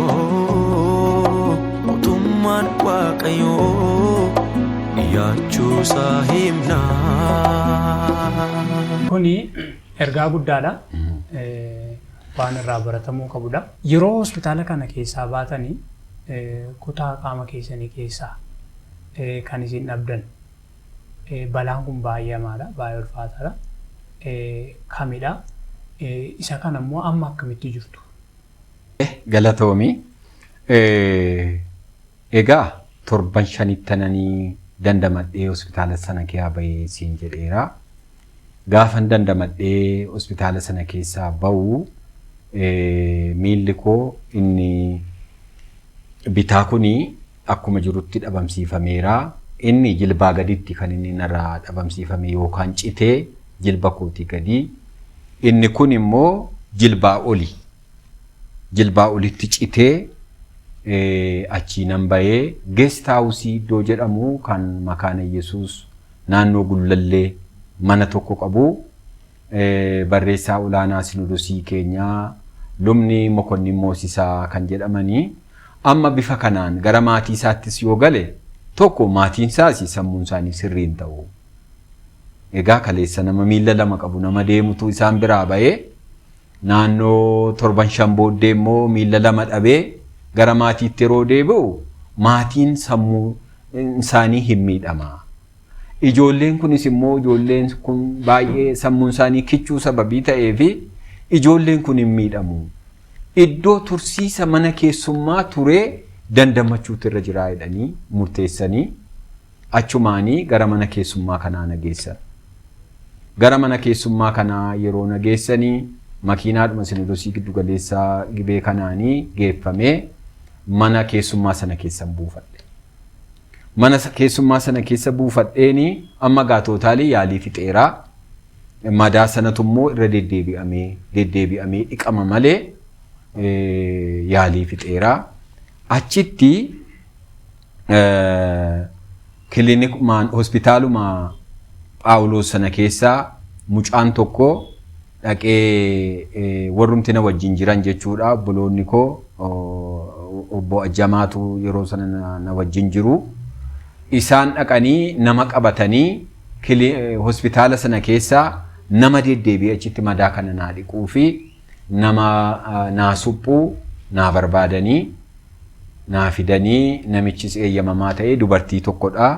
Misiraachoo mootummaan Waaqayyoo dhiyaachuusaa himna. Kuni ergaa guddaadha. Waan irraa baratamuu qabudha. Yeroo hospitaala kana keessaa baatanii kutaa qaama keessanii keessaa kan isin dhabdan, balaan kun baay'ee hamaadha, baay'ee ulfaataadha. Kamidha? Isa kana immoo amma akkamitti jirtu? Galatoomi. Egaa Torban shanittananii dandamadhee hospitaala sana keessaa bahee siin jedheera. Gaafan dandamadhee hospitaala sana keessaa bahu, miilli koo inni bitaa kuni akkuma jirutti dhabamsiifameera. Inni jilbaa gaditti kan inni narraa dhabamsiifame yookaan citee jilba kootii gadi. Inni kun immoo jilbaa oli. Jilbaa olitti citee achii nan bahee guest house iddoo jedhamu kan Makaana Yesuus naannoo Gullallee mana tokko qabu, barreessaa olaanaa sinodosii keenyaa Lubni Mokonnin Moosisaa kan jedhamanii, amma bifa kanaan gara maatii isaattis yoo gale, tokko maatiin isaas sammuun isaanii sirrii hin ta'u. Egaa kaleessa nama miilla lama qabu, nama deemutu isaan biraa bahee, naannoo torban 5 booddee immoo miilla lama dhabee gara maatiitti yeroo deebi'u, maatiin sammuu isaanii hin miidhama. Ijoolleen kunis immoo, ijoolleen kun baay'ee sammuun isaanii kichuu sababii ta'eefi ijoolleen kun hin miidhamu. Iddoo tursiisa mana keessummaa turee dandamachuutu irra jira jedhanii murteessanii achumaanii gara mana keessummaa kanaa na geessan. Gara mana keessummaa kanaa yeroo na geessanii, makiinaadhuma sinodosii giddu galeessaa Gibee kanaanii geeffamee mana keessummaa sana keessan buufadhe. Mana keessummaa sana keessa buufadheeni amma gaa total yaalii fixeeraa. Madaa sanatu immoo irra deddeebi'amee deddeebi'amee dhiqama malee yaalii fixeeraa. Achitti kiliinikumaan hospitaaluma Phaawulos sana keessaa mucaan tokko dhaqee, warrumti na wajjin jiran jechuudha, obboloonni koo obbo Ajjamaatu yeroo sana na wajjin jiru. Isaan dhaqanii nama qabatanii hospitaala sana keessaa nama deddeebi'ee achitti madaa kana naa dhiquu fi nama naa suphuu naa barbaadanii naa fidanii, namichis eeyyamamaa ta'e dubartii tokkodha.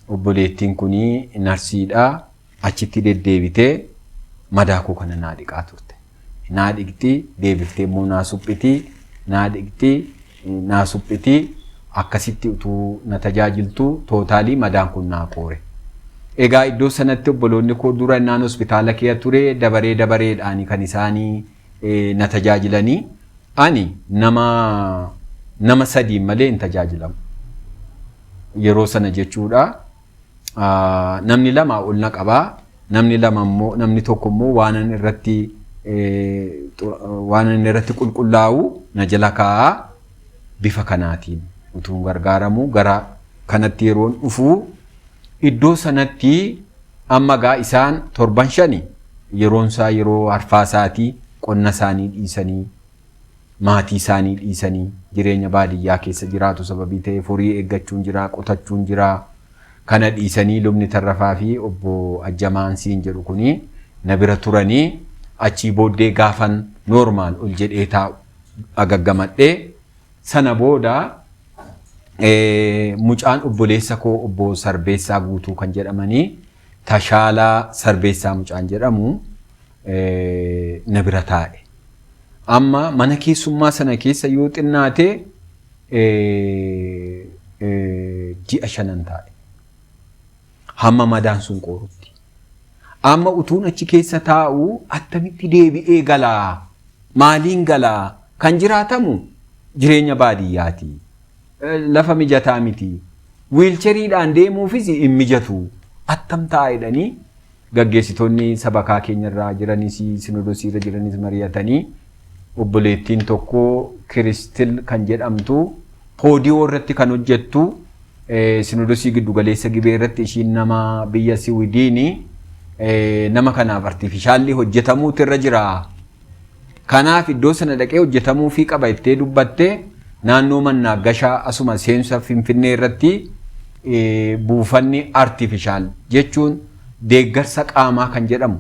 Obboleettiin kunii narsiidha. Achitti deddeebitee madaa koo kana naa dhiqaa turte. Naa dhiqxi, deebiftee immoo naa suphiti, naa dhiqxi, naa suphiti, akkasitti utuu na tajaajiltu total madaan kun naa qoore. Egaa iddoo sanatti obboloonni koo dura innaan hospitaala keessa ture dabaree dabareedhaan kan isaanii na tajaajilanii, ani nama sadiin malee hin tajaajilamu. Yeroo sana jechuudha. Namni lama ol na qabaa. Namni lama immoo, namni tokko immoo waanan irratti qulqullaa'u na jala kaa'aa, bifa kanaatiin utuu gargaaramu gara kanatti yeroon dhufu, iddoo sanatti amma gaa isaan torban 5 yeroon isaa yeroo arfaasaatii, qonna isaanii dhiisanii, maatii isaanii dhiisanii, jireenya baadiyyaa keessa jiraatu sababii ta'eef horii eeggachuun jira, qotachuun jira. Kana dhiisanii Lubni Tarrafaa fi obbo Ajjamaan siin jedhu kuni na bira turanii, achii booddee gaafan normal ol jedhee taa'u agaggamadhee sana booda mucaan obboleessa koo obbo Sarbeessaa Guutuu kan jedhamanii, Tashaalaa Sarbeessaa mucaan jedhamu na bira taa'e. Amma mana keessummaa sana keessa yoo xinnaate ji'a 5n taa'e. Hamma madaan sun qoorutti. Amma utuun achi keessa taa'u attamitti deebi'ee galaa? Maaliin galaa? Kan jiraatamu jireenya baadiyyaati. Lafa mijataa miti. Wheelchairiidhaan deemuufis hin mijatu. Attam ta'a jedhanii gaggeessitoonni sabakaa keenyarraa jiranis sinodosii irra jiranis mari'atanii, obboleettiin tokko Kiristil kan jedhamtu, poodiyoo irratti kan hojjettu, sinodosii giddugaleessa Gibee irratti, ishiin nama biyya Siwidiini, nama kanaaf artificialli hojjetamuutu irra jira. Kanaaf iddoo sana dhaqee hojjetamuufii qaba ittee dubbatte, naannoo Mannaaggashaa asuma seensa Finfinnee irratti buufanni artificial jechuun deeggarsa qaamaa kan jedhamu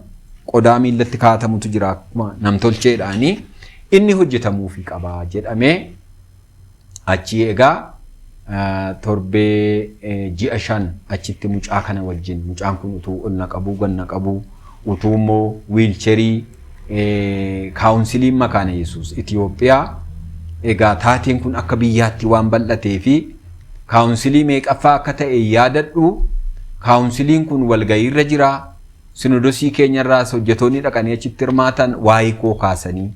qodaa miillatti kaa'atamutu jira, akkuma namtolcheedhaanii inni hojjetamuufii qaba jedhamee, achii egaa torbee ji'a 5 achitti mucaa kana wajjin, mucaan kun utuu ol na qabuu gad na qabuu, utuu immoo wheelchairii kaawunsiliin Makaana Yesuus Itiyoophiyaa, egaa taateen kun akka biyyaatti waan bal'atee fi Kaawunsilii meeqaffaa akka ta'e yaadadhu. Kaawunsiliin kun walga'iirra jira. Sinodosii keenyarraas hojjetoonni dhaqanii achitti hirmaatan waa'ee koo kaasanii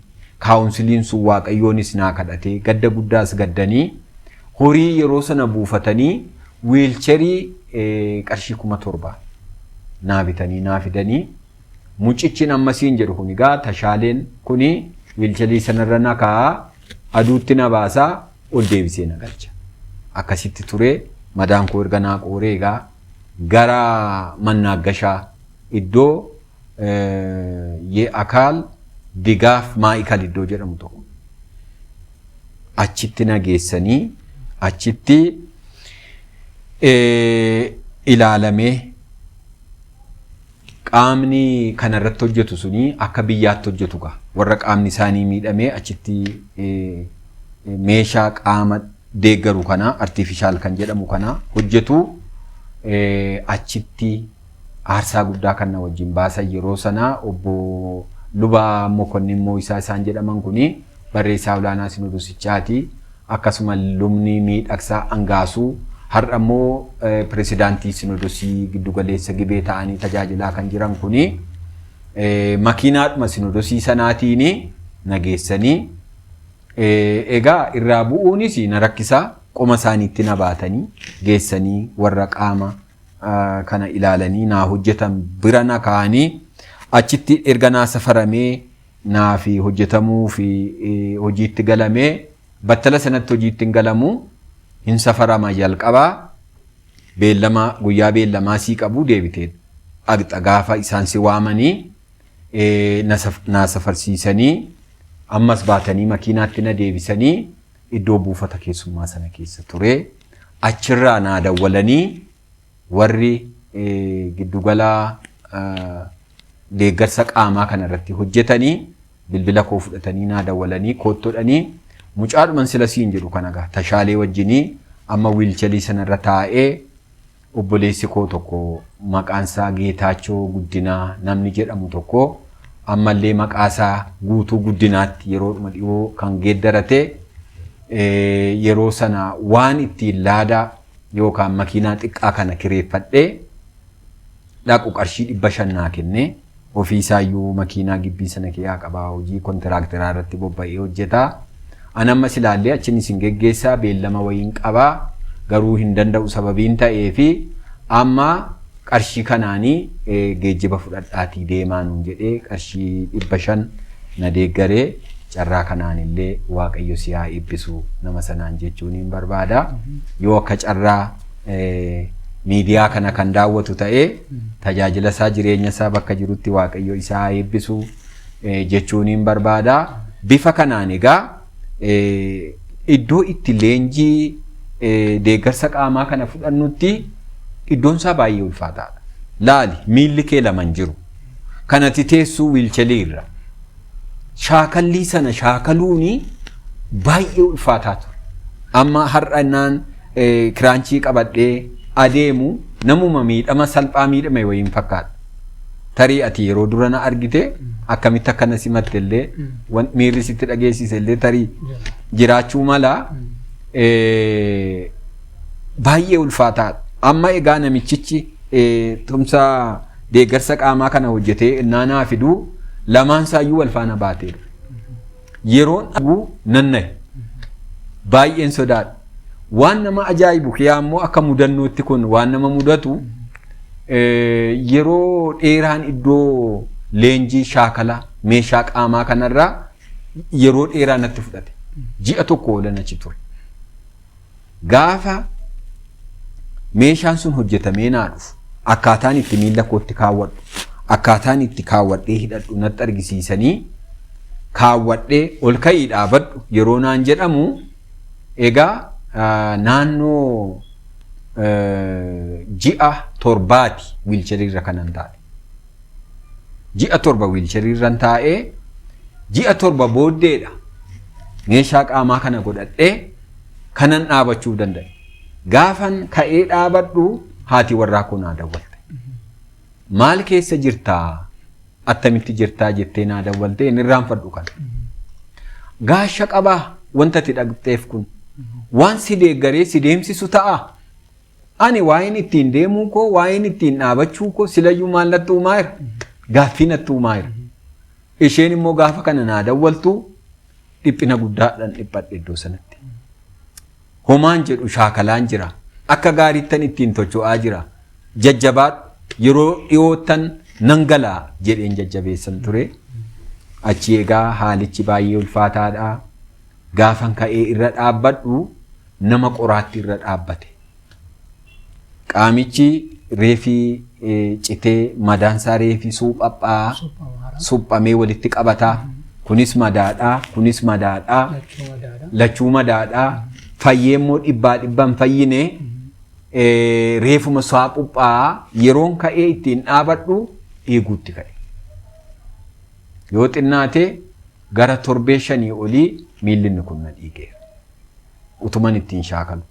kaawunsiliin sun waaqayyoonis naa kadhatee gadda guddaas gaddanii horii yeroo sana buufatanii wiilcherii qarshii 7,000 naa bitanii naa fidanii mucichi ammasiin jedhu kun egaa tashaaleen kuni wiilcherii sanarra na kaa'aa aduutti na baasaa ol deebisee na galcha. Akkasitti ture madaan koo erga naa qooree egaa gara mannaaggashaa iddoo Ye'akaal Digaaf Maa'ikal iddoo jedhamu tokko achitti na geessanii achitti ilaalamee qaamni kanarratti hojjetu suni akka biyyaatti hojjetu gaa warra qaamni isaanii miidhamee achitti meeshaa qaama deeggaru kana artiifishaal kan jedhamu kana hojjetu achitti aarsaa guddaa kan na wajjin baasan yeroo sana obbo Luba Mokonnin Moo'isaa isaan jedhaman kuni barreessaa olaanaa sinodosichaati. Akkasuma lubni miidhagsaa Angaasuu har'a immoo pirezidaantii sinodosii giddugaleessa Gibee ta'anii tajaajilaa kan jiran kuni makiinaadhuma sinodosii sanaatiin na geessanii egaa irraa bu'uunis na rakkisaa qoma isaaniitti na baatanii geessanii warra qaama kana ilaalanii naa hojjetan bira na kaa'anii achitti erga naa safaramee naa fi hojjetamuu fi hojiitti galamee battala sanatti hojiitti hin galamu hin safarama jalqabaa beellama guyyaa beellamaa sii qabu deebitee dhaqxa gaafa isaan si waamanii naa safarsiisanii ammas baatanii makiinaatti na deebisanii iddoo buufata keessummaa sana keessa ture achirraa naa dawwalanii warri giddugala deeggarsa qaamaa kana irratti hojjetanii bilbila koo fudhatanii naa dawwalanii koottoodhanii mucaadhuman sila siin jedhu kana gaa tashaalee wajjinii amma wiilchelii sanarra taa'ee obboleessi koo tokko maqaan isaa Geetaachoo Guddinaa namni jedhamu tokko ammallee maqaa isaa guutuu Guddinaatti yeroodhuma dhiyoo kan geeddarate yeroo sana waan ittiin laadaa yookaan makiinaa xiqqaa kana kireeffadhee dhaqu qarshii 500 naa kennee ofii isaayyuu makiinaa gibbii sana keessaa qabaa hojii kontiraakteraa irratti bobba'ee hojjetaa. An ammas ilaallee achin isin geggeessaa beellama wayiin qabaa garuu hin danda'u sababiin ta'ee fi amma qarshii kanaanii geejjiba fudhadhaatii deemaa nuun jedhee qarshii 500 na deeggaree carraa kanaan illee Waaqayyo si haa eebbisu nama sanaan jechuun hin barbaada. Yoo akka carraa miidiyaa kana kan daawwatu ta'ee tajaajila isaa jireenya isaa bakka jirutti Waaqayyo isaa haa eebbisu jechuun hin barbaada. Bifa kanaan egaa iddoo itti leenjii deeggarsa qaamaa kana fudhannutti iddoon isaa baay'ee ulfaataadha. Laali miilli kee lama hin jiru. Kanati teessuu wiilchelii irra. Shaakallii sana shaakaluuni baay'ee ulfaataa ture. Amma har'a innaan kiraanchii qabadhee adeemu namuma miidhama salphaa miidhame wayiin fakkaata. Tarii ati yeroo dura na argite akkamitti akka na simatte illee miirri sitti dhageessise illee tarii jiraachuu mala baay'ee ulfaataadha. Amma egaa namichichi tumsa deeggarsa qaamaa kana hojjetee innaa naa fiduu lamaan isaayyuu wal faana baatee dhufe. Yeroon argu nan nahe. Baay'een sodaadha. Waan nama ajaa'ibu kiyaa immoo akka mudannootti kun waan nama mudatu yeroo dheeraan iddoo leenjii shaakala meeshaa qaamaa kanarraa yeroo dheeraa natti fudhate. Ji'a tokko oolan achi ture. Gaafa meeshaan sun hojjetamee naa dhufu akkaataan itti miilla kootti kaawwadhu akkaataan itti kaawwadhee hidhadhu natti argisiisanii kaawwadhee ol ka'ii dhaabadhu yeroo naan jedhamu egaa naannoo ji'a torbaati wiilcheriirra kanan taa'e. Ji'a 7 wiilcheriirran taa'ee ji'a 7 booddeedha meeshaa qaamaa kana godhadhee kanan dhaabachuu danda'e. Gaafan ka'ee dhaabadhu haati warraa koo naa dawwalte. Maal keessa jirtaa? Attamitti jirtaa jettee naa dawwalte hin irraanfadhu kana. Gaasha qabaa wanta ati dhaqxeef kun. Waan si deeggaree si deemsisu ta'a. Ani waa'een ittiin deemuu koo, waa'een ittiin dhaabachuu koo silayyuu maal natti uumaa jira? Gaaffii natti uumaa jira. Isheen immoo gaafa kana naa dawwaltu dhiphina guddaadhaan dhiphadhe iddoo sanatti. Homaan jedhu shaakalaan jira. Akka gaariittan ittiin tocho'aa jira. Jajjabaadhu yeroo dhiyoottan nan galaa jedheen jajjabeessan ture. Achi egaa haalichi baay'ee ulfaataadha. Gaafan ka'ee irra dhaabbadhu nama qoraatti irra dhaabbate. Qaamichi reefii citee madaansaa reefii suuphaaphaa suphamee walitti qabataa. Kunis madaadhaa, kunis madaadhaa, lachuu madaadhaa. Fayyee immoo dhibbaa dhibban fayyine reefuma saaphuuphaa yeroon ka'ee ittiin dhaabadhu eeguutti ka'e. Yoo xinnaate gara torbee 5 olii miilli inni kun na dhiigeera. Utuman ittiin shaakalu.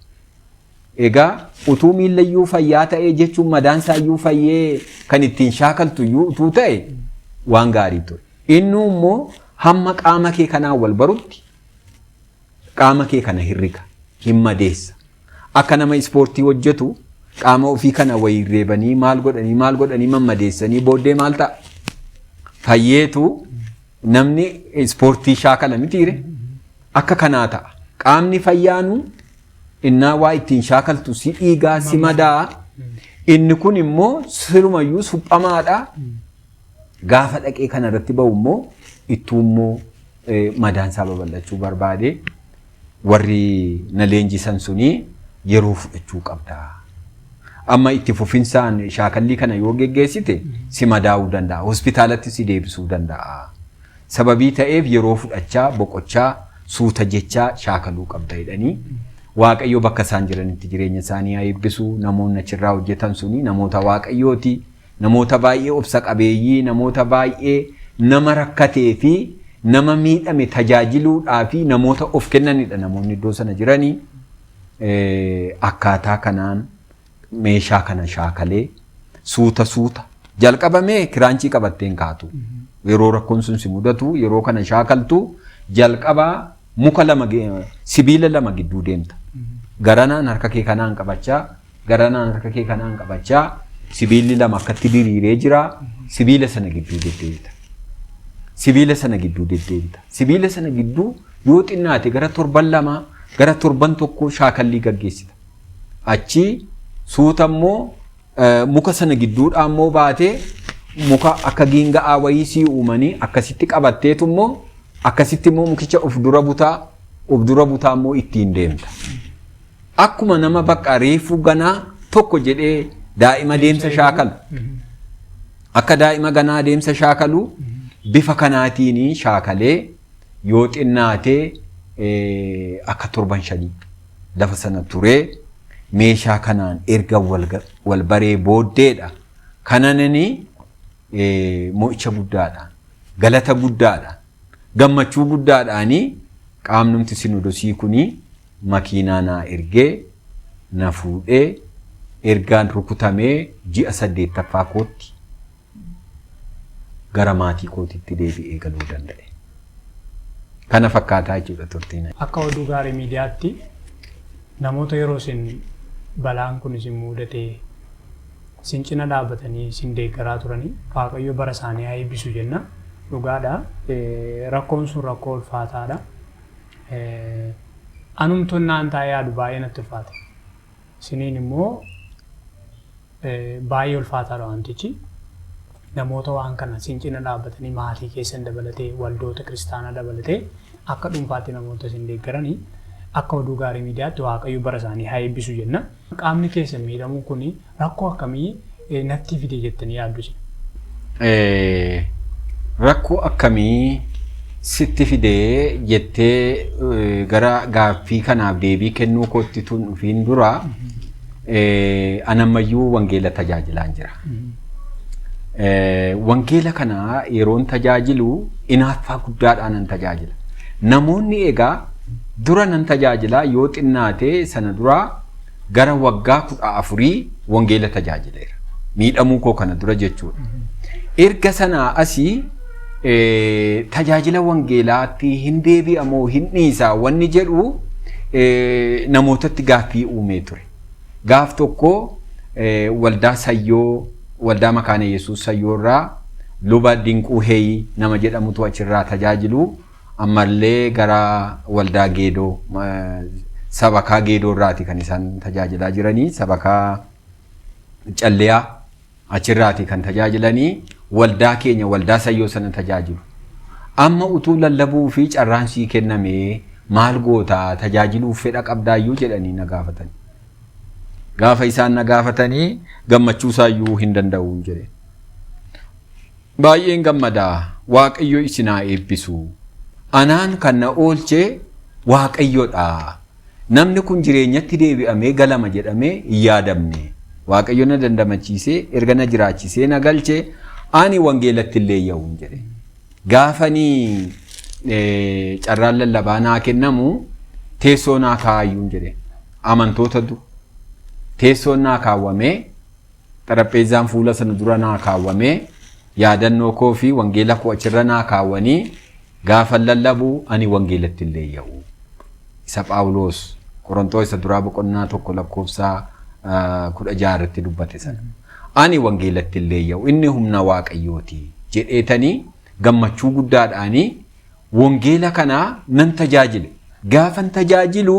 Egaa utuu miillayyuu fayyaa ta'ee jechuun madaansaayyuu fayyee kan ittiin shaakaltuyyuu utuu ta'e waan gaarii ture. Inni immoo hamma qaama kee kanaan wal barutti qaama kee kana hirrika, hin madeessa. Akka nama ispoortii hojjetu qaama ofii kana wayii reebanii maal godhanii maal godhanii mammadeessanii booddee maal ta'a? Fayyeetu namni ispoortii shaakala mitiire akka kanaa ta'a. Qaamni fayyaanu innaa waa ittiin shaakaltu si dhiigaa si madaa. Inni kun immoo sirumayyuu suphamaadha. Gaafa dhaqee kana irratti ba'u immoo ittuu immoo madaansaa babal'achuu barbaade warri na leenjisan suni yeroo fudhachuu qabda. Amma itti fufinsaan shaakallii kana yoo geggeessite si madaa'uu danda'a. Hospitaalatti si deebisuu danda'a. Sababii ta'eef yeroo fudhachaa boqochaa suuta jechaa shaakaluu qabda jedhanii Waaqayyo bakka isaan jiranitti jireenya isaanii haa eebbisu. Namoonni achirraa hojjetan suni namoota Waaqayyooti. Namoota baay'ee obsa qabeeyyii, namoota baay'ee nama rakkatee fi nama miidhame tajaajiluudhaa fi namoota of kennanidha namoonni iddoo sana jiranii. Akkaataa kanaan meeshaa kana shaakalee suuta suuta jalqabamee kiraanchii qabatteen kaatu. Yeroo rakkoon sun si mudatu yeroo kana shaakaltu jalqabaa muka lama sibiila lama gidduu deemta. Garanaan harka kee kanaan qabachaa, garanaan harka kee kanaan qabachaa sibiilli lama akkatti diriiree jira. Sibiila sana gidduu deddeebita. Sibiila sana gidduu deddeebita. Sibiila sana gidduu yoo xinnaate gara torban 2 gara torban 1 shaakallii gaggeessita. Achi suuta immoo muka sana gidduudhaa immoo baatee muka akka giinga'aa wayii sii uumanii akkasitti qabatteetu immoo akkasitti immoo mukicha of dura butaa immoo ittiin deemta. Akkuma nama bakka reefuu ganaa tokko jedhee daa'ima deemsa shaakalu. Akka daa'ima ganaa deemsa shaakalu bifa kanaatiin shaakalee yoo xinnaatee akka torban 5 lafa sana turee meeshaa kanaan erga wal baree booddeedha. Kananani mo'icha guddaadhaan, galata guddaadhaan, gammachuu guddaadhaanii qaamnumti sinodosii kuni makiinaa naa ergee na fuudhee ergaan rukutamee ji'a 8ffaa kootti gara maatii kootitti deebi'ee galuu danda'e. Kana fakkaataa jechuudha turtiin. Akka oduu gaarii miidiyaatti namoota yeroo isin balaan kun isin mudatee isin cina dhaabbatanii isin deeggaraa turanii Waaqayyo bara isaanii haa eebbisu jenna. Dhugaadha. Rakkoon sun rakkoo ulfaataadha. Anumtuun naan taa'ee yaadu baay'ee natti ulfaata. Isiniin immoo baay'ee ulfaataadha wantichi. Namoota waan kana isin cina dhaabbatanii maatii keessan dabalatee waldoota kiristaanaa dabalatee akka dhuunfaatti namoota isin deeggaranii akka oduu gaarii miidiyaatti Waaqayyo bara isaanii haa eebbisu jenna. Qaamni keessan miidhamuun kun rakkoo akkamii natti fide jettanii yaaddu isin? Rakkoo akkamii sitti fide jettee gara gaaffii kanaaf deebii kennuu kootti tun dhufiin dura anammayyuu wangeela tajaajilaan jira. Wangeela kana yeroon tajaajilu inaaffaa guddaadhaan nan tajaajila. Namoonni egaa dura nan tajaajilaa yoo xinnaate sana dura gara waggaa 14 wangeela tajaajileera. Miidhamuu koo kana dura jechuudha. Erga sanaa asii tajaajila wangeelaatti hin deebi'amoo hin dhiisaa wanni jedhu Namootatti gaaffii uumee ture. Gaaf tokko waldaa Sayyoo, waldaa Makaana Yesuus Sayyoo irraa luba Dinquu Heeyii nama jedhamutu achirraa tajaajilu, ammallee gara waldaa Geedoo, sabakaa Geedoo irraati kan isaan tajaajilaa jiranii, sabakaa Calliyaa achirraati kan tajaajilanii, waldaa keenya waldaa Sayyoo sana tajaajilu. Amma utuu lallabuu fi carraan sii kennamee maal gootaa, tajaajiluuf fedha qabdaayyuu jedhanii na gaafatan. Gaafa isaan na gaafatanii gammachuu isaayyuu hin danda'u jedhe. Baay'een gammadaa, Waaqayyo isin haa eebbisu. Anaan kan na oolche Waaqayyodha. Namni kun jireenyatti deebi'amee galama jedhamee hin yaadamne. Waaqayyo na dandamachiisee erga na jiraachisee na galche, ani wangeelatti illee yaa'uun jedhe. Gaafanii carraan lallabaa naa kennamu teessoo naa kaayyuun jedhe. Amantootatu teessoon naa kaawwamee, xarapheezzaan fuula sana dura naa kaawwamee, yaadannoo koo fi wangeela koo achirra naa kaawwanii gaafa lallabu ani wangeelatti illee yaa'u. Isa Phaawulos Qorontoo isa duraa boqonnaa 1 lakkoofsa 16 irratti dubbate sana. Ani wangeelatti illee yaa'u, inni humna Waaqayyooti jedheetanii gammachuu guddaadhaanii wangeela kana nan tajaajile. Gaafan tajaajilu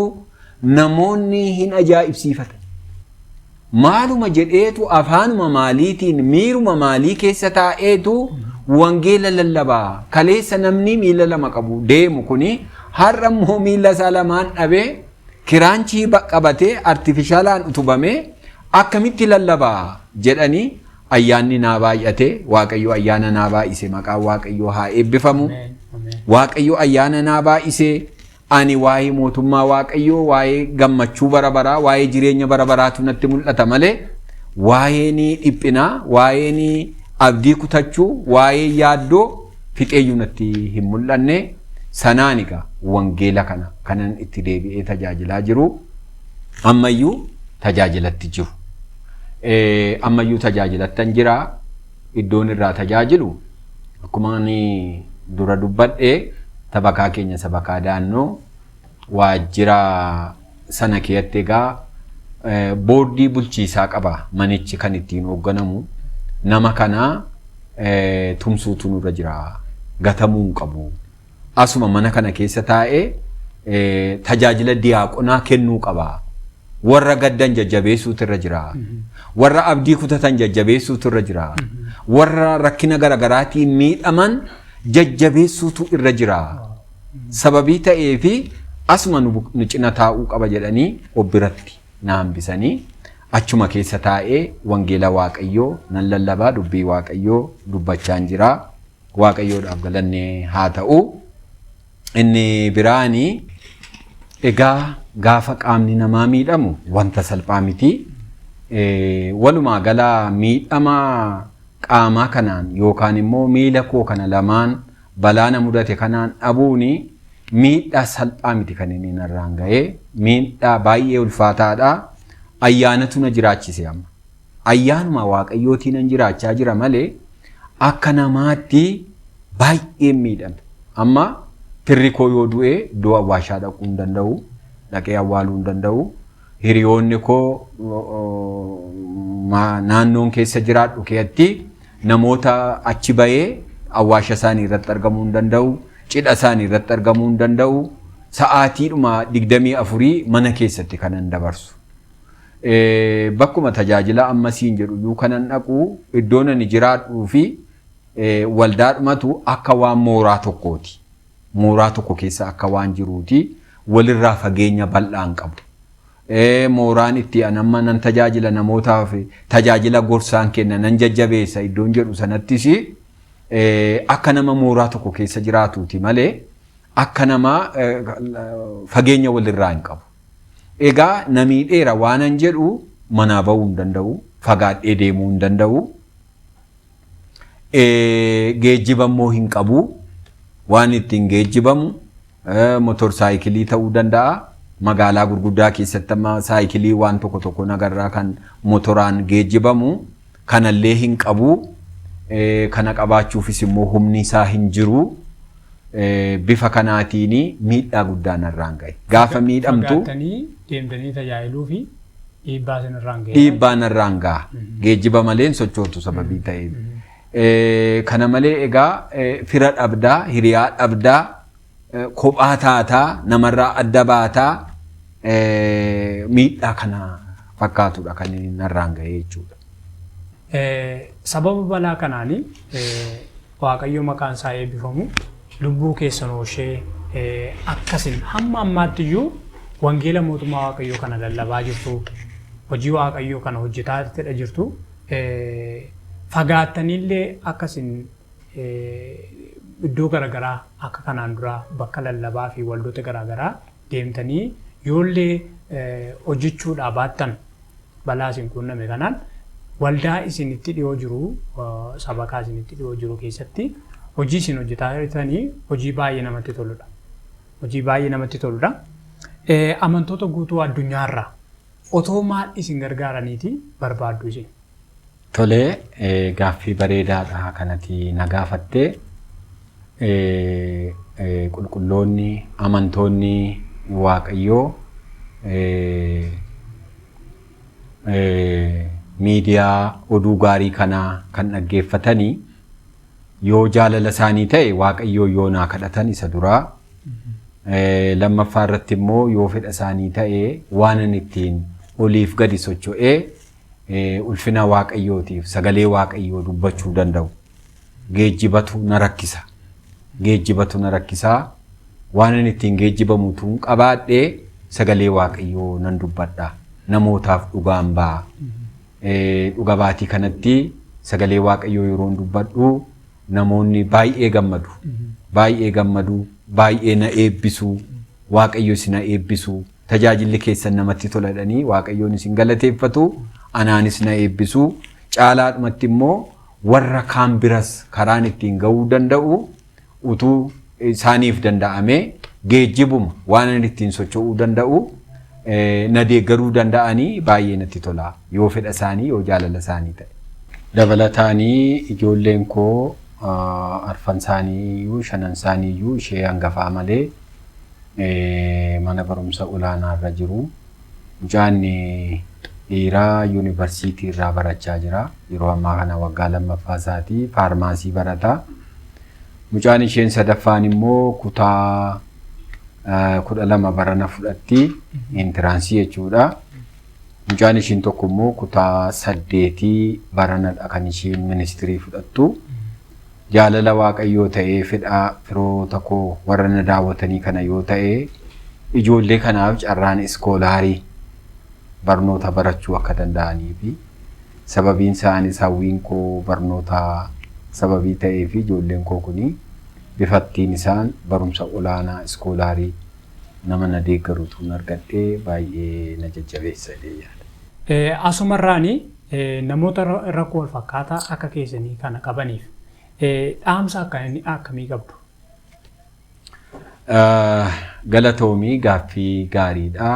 namoonni hin ajaa'ibsiifatan. Maaluma jedheetu, afaanuma maaliitiin, miiruma maalii keessa taa'eetu wangeela lallabaa? Kaleessa namni miila lama qabu deemu kuni har'a immoo miila isaa lamaan dhabee kiraanchii qabatee artifishaalaan utubamee akkamitti lallabaa jedhanii. Ayyaanni naa baay'ate, Waaqayyo ayyaana naa baay'ise, maqaan Waaqayyoo haa eebbifamu. Waaqayyo ayyaana naa baay'ise. Ani waa'ee mootummaa Waaqayyoo, waa'ee gammachuu bara baraa, waa'ee jireenya bara baraatu natti mul'ata malee waa'een dhiphinaa, waa'een abdii kutachuu, waa'ee yaaddoo fixeeyyuu natti hin mul'anne. Sanaan egaa wangeela kana kanan itti deebi'ee tajaajilaa jiru, ammayyuu tajaajilatti jiru. Ammayyuu tajaajilattan jira. Iddoon irraa tajaajilu akkuma ani dura dubbadhe sabakaa keenya, sabakaa Daannoo, waajjira sana keessatti. Egaa boordii bulchiisaa qaba manichi kan ittiin hoogganamu. Nama kana tumsuutu nurra jira, gatamuu hin qabu. Asuma mana kana keessa taa'ee tajaajila diyaaqonaa kennuu qaba. Warra gaddan jajjabeessuutu irra jira. Warra abdii kutatan jajjabeessuutu irra jira. Warra rakkina garaagaraatiin miidhaman jajjabeessuutu irra jira. Sababii ta'eefi asuma nu cina taa'uu qaba jedhanii of biratti na hambisanii achuma keessa taa'ee wangeela Waaqayyoo nan lallabaa, dubbii Waaqayyoo dubbachaan jira. Waaqayyoodhaaf galanne haa ta'u. Inni biraanii egaa gaafa qaamni namaa miidhamu wanta salphaa miti. Walumaa gala miidhama qaamaa kanaan yookaan immoo miila koo kana lamaan balaa na mudate kanaan dhabuuni miidhaa salphaa miti kan inni narraan ga'ee, miidhaa baay'ee ulfaataadha. Ayyaanatu na jiraachise amma. Ayyaanuma Waaqayyootiin nan jiraachaa jira malee akka namaatti baay'ee miidhame. Amma firri koo yoo du'e iddoo awwaashaa dhaquu hin danda'u, dhaqee awwaaluu hin danda'u. Hiriyoonni koo, naannoon keessa jiraadhu keessatti namoota achi bahee awwaasha isaanii irratti argamuu hin danda'u, cidha isaanii irratti argamuu hin danda'u. Sa'aatiidhuma 24 mana keessatti kanan dabarsu. Bakkuma tajaajila ammasiin jedhu iyyuu kanan dhaqu, iddoon ani jiraadhuu fi waldaadhumatu akka waan mooraa tokkooti. Mooraa tokko keessa akka waan jiruuti, walirraa fageenya bal'aan qabu. Mooraan itti an amma nan tajaajila, namootaaf tajaajila gorsaan kenna, nan jajjabeessa iddoon jedhu sanattis akka nama mooraa tokko keessa jiraatuuti malee akka nama fageenya walirraa hin qabu. Egaa namii dheera waanan jedhu manaa bahuu hin danda'u, fagaadhee deemuu hin danda'u. Geejjiba immoo hin qabu. Waan ittiin geejjibamu motor saayikilii ta'uu danda'a. Magaalaa gurguddaa keessatti amma saayikilii waan tokko tokko nagarraa kan motoraan geejjibamu kanallee hin qabu. Kana qabaachuufis immoo humni isaa hin jiru. Bifa kanaatiin miidhaa guddaa narraan gahe. Gaafa miidhamtu Fagaattanii deemtanii tajaajiluu fi dhiibbaa isinirraan gahe. Dhiibbaa narraan gaha. Geejjiba malee hin sochootu sababii ta'eef. Kana malee egaa fira dhabdaa, hiriyaa dhabdaa, kophaa taataa, namarraa adda baataa, miidhaa kana fakkaatudha kan inni narraan gahe jechuudha. Sababa balaa kanaanii Waaqayyo maqaan isaa eebbifamu lubbuu keessan ooshee akkasin hamma ammaatti iyyuu wangeela mootummaa Waaqayyoo kana lallabaa jirtu, hojii Waaqayyoo kana hojjetaa jirtu, fagaattaniillee akkasin iddoo garaagaraa akka kanaan duraa bakka lallabaa fi waldoota garaagaraa deemtanii yoollee hojjechuudhaa baattan balaa isin quunname kanaan waldaa isinitti dhiyoo jiru, sabakaa isinitti dhiyoo jiru keessatti hojii isin hojjetaa jirtanii hojii baay'ee namatti toludha. Hojii baay'ee namatti toludha. Amantoota guutuu addunyaarraa otoo maal isin gargaaraniiti barbaaddu isin? Tolee, gaaffii bareedaadha kanatti na gaafattee. Qulqulloonni amantoonni Waaqayyoo miidiyaa oduu gaarii kanaa kan dhaggeeffatanii yoo jaalala isaanii ta'e Waaqayyoo yoo naa kadhatan isa duraa. Lammaffaa irratti immoo yoo fedha isaanii ta'e waan inni ittiin oliif gadi socho'ee ulfina Waaqayyootiif sagalee Waaqayyoo dubbachuu danda'u. Geejjibatu na rakkisa. Geejjibatu na rakkisaa. Waan inni ittiin geejjibamu tun qabaadhee sagalee Waaqayyoo nan dubbadha. Namootaaf dhugaan ba'a. Dhuga baatii kanatti sagalee Waaqayyoo yeroon dubbadhu namoonni baay'ee gammadu. Baay'ee gammadu. Baay'ee na eebbisu. Waaqayyo isin na eebbisu. Tajaajilli keessan namatti tola jedhanii Waaqayyoon isin galateeffatu. Anaanis na eebbisu. Caalaadhumatti immoo warra kaan biras karaan ittiin gahuu danda'u utuu isaaniif danda'amee geejjibuma waan inni ittiin socho'uu danda'u na deeggaruu danda'anii baay'ee natti tola. Yoo fedha isaanii yoo jaalala isaanii ta'e. Dabalataanii ijoolleen koo arfan isaanii shanan isaanii ishee hangafaa malee mana barumsa olaanaa irra jiru. Mucaan dhiiraa yuunivarsiitii irraa barachaa jira. Yeroo ammaa kana waggaa lammaffaa isaatii faarmaasii barata. Mucaan isheen sadaffaan immoo kutaa 12 barana fudhatti, entrance jechuudha. Mucaan ishiin tokko immoo kutaa 8 baranadha kan isheen ministirii fudhattu. Jaalala Waaqayyoo ta'ee fedha firoota koo warra na daawwatanii kana yoo ta'e ijoollee kanaaf carraan iskoolaarii barnoota barachuu akka danda'anii fi sababiin isaanis hawwiin koo barnoota sababii ta'ee fi ijoolleen koo kuni bifattiin isaan barumsa olaanaa iskoolaarii nama na deeggarutu argadhee baay'ee na jajjabeessa jedhee yaada. Asumarraani namoota rakkoo wal fakkaataa akka keessanii kana qabaniif dhaamsa akkamii qabdu? Galatoomii, gaaffii gaariidha.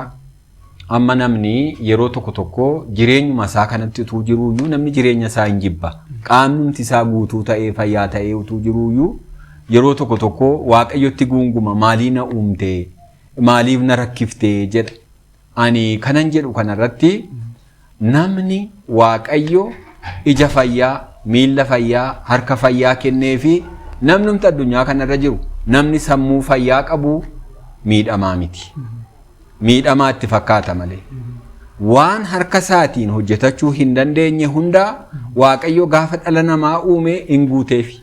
Amma namni yeroo tokko tokko jireenyuma isaa kanatti utuu jiruuyyuu namni jireenya isaa hin jibba. Qaamnumti isaa guutuu ta'ee fayyaa ta'ee utuu jiruuyyuu yeroo tokko tokko Waaqayyotti guunguma, maalii na uumte, maaliif na rakkiftee jedha. Ani kanan jedhu kanarratti namni Waaqayyo ija fayyaa, miilla fayyaa, harka fayyaa kennee fi namnumti addunyaa kanarra jiru namni sammuu fayyaa qabu miidhamaa miti. Miidhamaa itti fakkaata malee. Waan harka isaatiin hojjetachuu hin dandeenye hundaa Waaqayyo gaafa dhala namaa uume hin guuteefi.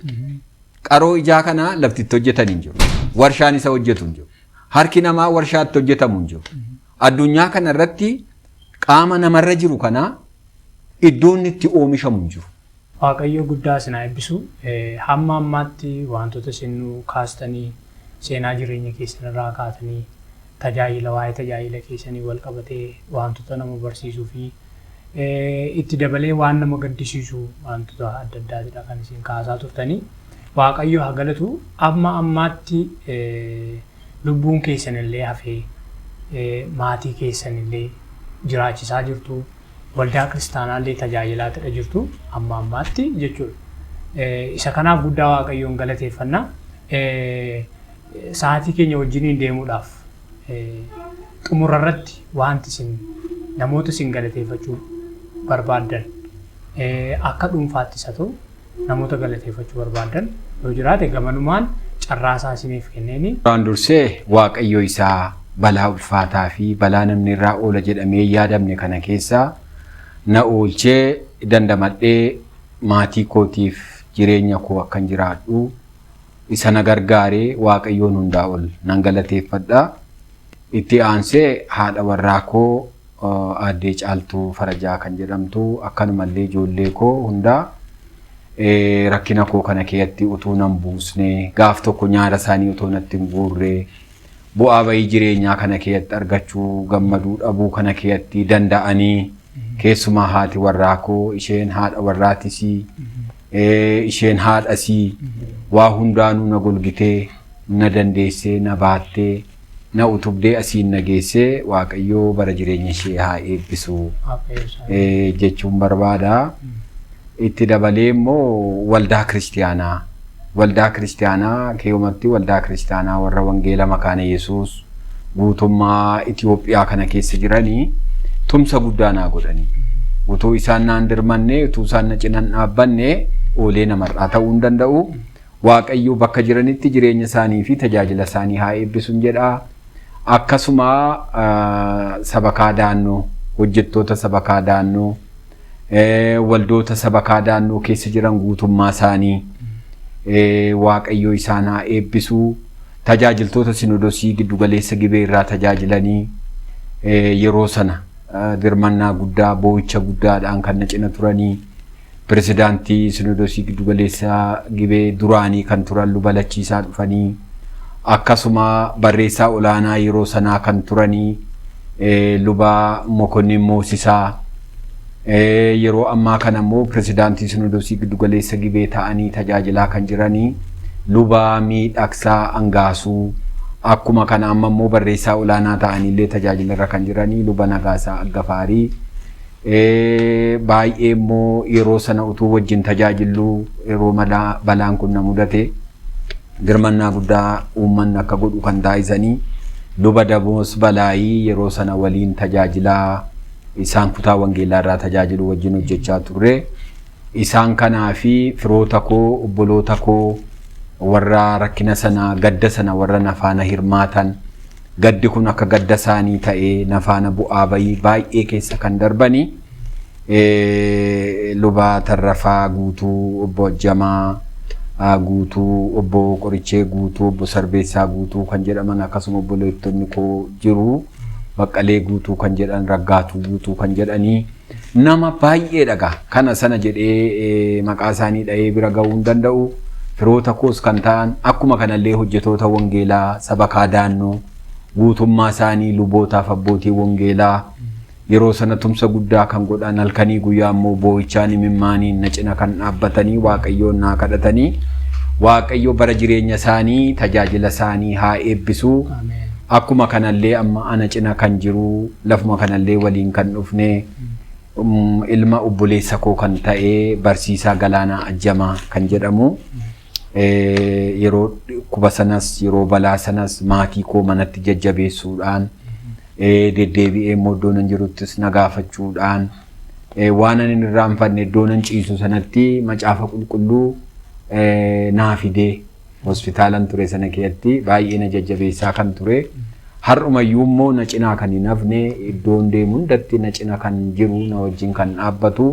Qaroo ijaa kanaa laftitti hojjetan hin jiru. Warshaan isa hojjetu hin jiru. Harki namaa warshaatti hojjetamu hin jiru. Addunyaa kanarratti qaama namarra jiru kanaa iddoon itti oomishamu hin jiru. Waaqayyo guddaa isin haa eebbisu. Hamma ammaatti wantoota isin nu kaastanii seenaa jireenya keessan irraa kaatanii tajaajila waa'ee tajaajila keessanii wal qabatee wantoota nama barsiisuu fi itti dabalee waan nama gaddisiisu wantoota adda addaatidha kan isin kaasaa turtanii. Waaqayyo haa galatu, amma ammaatti lubbuun keessan illee hafee maatii keessan illee jiraachisaa jirtu. Waldaa kiristaanaa illee tajaajilaa jirtu amma ammaatti jechuudha. Isa kanaaf guddaa Waaqayyoon galateeffanna. Sa'aatii keenya wajjiniin deemuudhaaf xumura irratti wanti isin namoota isin galateeffachuu barbaaddan, akka dhuunfaattis haa ta'u namoota galateeffachuu barbaaddan yoo jiraate, gamanumaan carraasaa isiniif kenneeni. Duraan dursee Waaqayyo isaa balaa ulfaataa fi balaa namni irraa oola jedhamee yaadamne kana keessaa na oolchee dandamadhee maatii kootiif jireenya koo akkan jiraadhu isa na gargaaree Waaqayyoon hundaa ol nan galateeffadha. Itti aansee haadha warraa koo aaddee Caaltuu Farajaa kan jedhamtu, akkanumallee ijoollee koo hundaa rakkina koo kana keessatti utuu nan buusne, gaaf tokko nyaara isaanii utuu natti hin guurre, bu'aa bayii jireenyaa kana keessatti argachuu gammaduu dhabuu kana keessatti danda'anii, keessumaa haati warraa koo isheen haadha warraatisii, isheen haadhasii, waa hundaanuu na golgitee, na dandeessee, na baattee, na utubdee asiin na geessee, Waaqayyoo bara jireenya ishee haa eebbisu jechuun barbaada. Itti dabalee immoo waldaa kiristiyaanaa. Waldaa kiristiyaanaa keewumatti waldaa kiristiyaanaa warra wangeela Makaana Yesuus guutummaa Itoophiyaa kana keessa jiranii tumsa guddaa naa godhanii. Utuu isaan naan dirmanne, utuu isaan na cinaan dhaabbanne oolee namarraa ta'uu hin danda'u. Waaqayyo bakka jiranitti jireenya isaanii fi tajaajila isaanii haa eebbisuun jedha. Akkasuma sabakaa daannoo, hojjettoota sabakaa daannoo, waldoota sabakaa daannoo keessa jiran guutummaa isaanii Waaqayyo isaan haa eebbisu. Tajaajiltoota sinodosii giddugaleessa Gibee irraa tajaajilanii yeroo sana dirmannaa guddaa, boo'icha guddaadhaan kan na cina turanii, pirezidaantii sinodosii giddugaleessa Gibee duraanii kan turan Luba Lachiisaa dhufanii, akkasuma barreessaa olaanaa yeroo sanaa kan turanii Luba Mokonnin Moosisaa, yeroo ammaa kana immoo pirezidaantii sinodosii giddugaleessa Gibee ta'anii tajaajilaa kan jiranii Luba Miidhagsaa Angaasuu, akkuma kana amma immoo barreessaa olaanaa ta'anii illee tajaajilarra kan jiranii Luba Nagaasaa Aggafaarii, baay'ee immoo yeroo sana utuu wajjin tajaajilluu yeroo balaan kun na mudate dirmannaa guddaa uummanni akka godhu kan taasisanii Luba Damoos Balaayii, yeroo sana waliin tajaajilaa isaan kutaa wangeelaa irraa tajaajilu wajjin hojjechaa turre. Isaan kanaa fi firoota koo, obboloota koo warra rakkina sana, gadda sana warra na faana hirmaatan, gaddi kun akka gadda isaanii ta'ee na faana bu'aa bayii baay'ee keessa kan darbanii Luba Tarrafaa Guutuu, Obbo Ajjamaa Guutuu, Obbo Qorichee Guutuu, Obbo Sarbeessaa Guutuu kan jedhaman, akkasuma obboleettonni koo jiru. Baqqalee Guutuu kan jedhan, Raggaatuu Guutuu kan jedhanii, nama baay'ee dhagaa kana sana jedhee maqaa isaanii dha'ee bira ga'uu hin danda'u. Firoota koos kan ta'an, akkuma kanallee hojjetoota wangeelaa sabakaa daannoo guutummaa isaanii, lubootaaf abbootii wangeelaa yeroo sana tumsa guddaa kan godhan, halkanii guyyaa immoo boo'ichaan imimmaaniin na cina kan dhaabbatanii Waaqayyoon naa kadhatanii, Waaqayyo bara jireenya isaanii, tajaajila isaanii haa eebbisu. Akkuma kanallee amma ana cina kan jiru, lafuma kanallee waliin kan dhufne, ilma obboleessa koo kan ta'e Barsiisaa Galaanaa Ajjamaa kan jedhamu, yeroo dhukkuba sanas, yeroo balaa sanas maatii koo manatti jajjabeessuudhaan, deddeebi'ee immoo iddoo nan jiruttis na gaafachuudhaan, waan ani hin irraanfanne iddoo nan ciisu sanatti macaafa qulqulluu naa fidee hospitaalan ture sana keessatti baay'ee na jajjabeessaa kan ture. Har'umayyuu immoo na cinaa kan hin hafne, iddoon deemu hundatti na cina kan jiru, na wajjin kan dhaabbatu,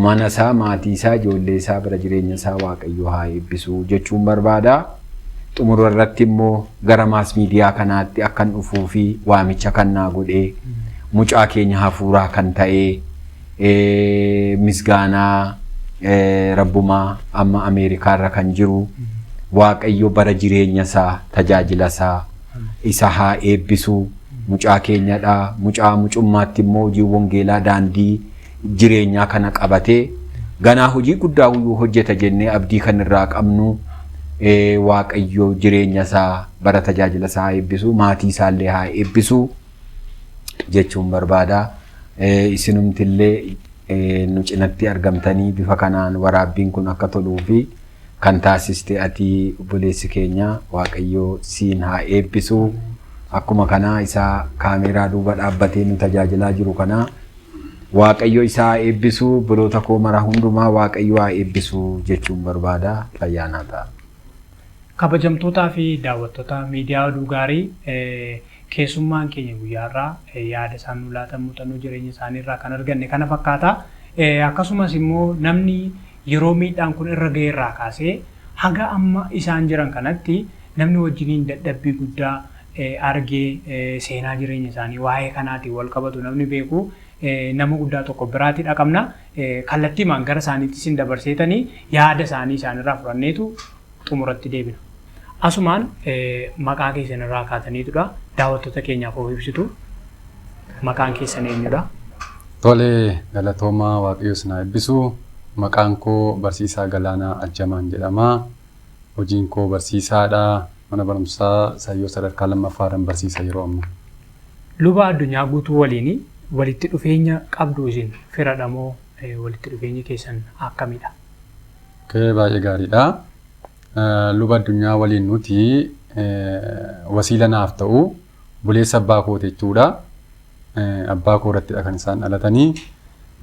mana isaa, maatii isaa, ijoollee isaa, bara jireenya isaa Waaqayyo haa eebbisu jechuun barbaada. Xumura irratti immoo gara mass media kanaatti akkan dhufuu fi waamicha kan naa godhee mucaa keenya hafuuraa kan ta'ee Misgaanaa Rabbumaa amma Ameerikaarra kan jiru, Waaqayyo bara jireenya isaa, tajaajila isaa isa haa eebbisu. Mucaa keenyadha. Mucaa mucummaatti immoo hojii wangeelaa daandii jireenyaa kana qabatee ganaa hojii guddaa hojjeta jennee abdii kan irraa qabnu, Waaqayyo jireenya isaa, bara tajaajila isaa haa eebbisu, maatii isaallee haa eebbisu jechuun barbaada. Isinumtillee nu cinatti argamtanii bifa kanaan waraabbiin kun akka toluu fi Kan taasiste ati obboleessi keenya Waaqayyo siin haa eebbisu. Akkuma kanaa isaa kaameeraa duuba dhaabbatee nu tajaajilaa jiru kanaa Waaqayyo isaa haa eebbisu. Obboloota koo mara hundumaa Waaqayyo haa eebbisu jechuun barbaada. Fayyaa naa ta'a. Kabajamtootaa fi daawwattoota miidiyaa oduu gaarii, keessummaan keenya guyyaarraa yaada isaan nu laatan muuxannoo jireenya isaanii irraa kan arganne kana fakkaata. Akkasumas immoo namni yeroo miidhaan kun irra ga'e irraa kaasee haga amma isaan jiran kanatti namni wajjiniin dadhabbii guddaa argee seenaa jireenya isaanii waa'ee kanaatiin wal qabatu namni beeku nama guddaa tokko biraatti dhaqabna. Kallattiimaan gara isaaniitti isin dabarseetanii yaada isaanii isaanirraa fudhanneetu xumuratti deebina. Asumaan maqaa keessan irraa kaataniitudha. Daawwattoota keenyaaf of ibsitu. Maqaan keessan eenyudha? Tole, galatoomaa, Waaqayyo isin haa eebbisu. Maqaan koo Barsiisaa Galaanaa Ajjamaan jedhama. Hojiin koo barsiisaadha. Mana barumsaa Sayyoo sadarkaa lammaffaadhaan barsiisa yeroo ammaa. Luba Addunyaa Guutuu waliin walitti dhufeenya qabdu, isin firadha moo walitti dhufeenyi keessan akkamidha? Okay, baay'ee gaariidha. Luba Addunyaa waliin nuti wasiila naaf ta'u, obboleessa abbaa kooti jechuudha. Abbaa koo irrattidha kan isaan dhalatanii.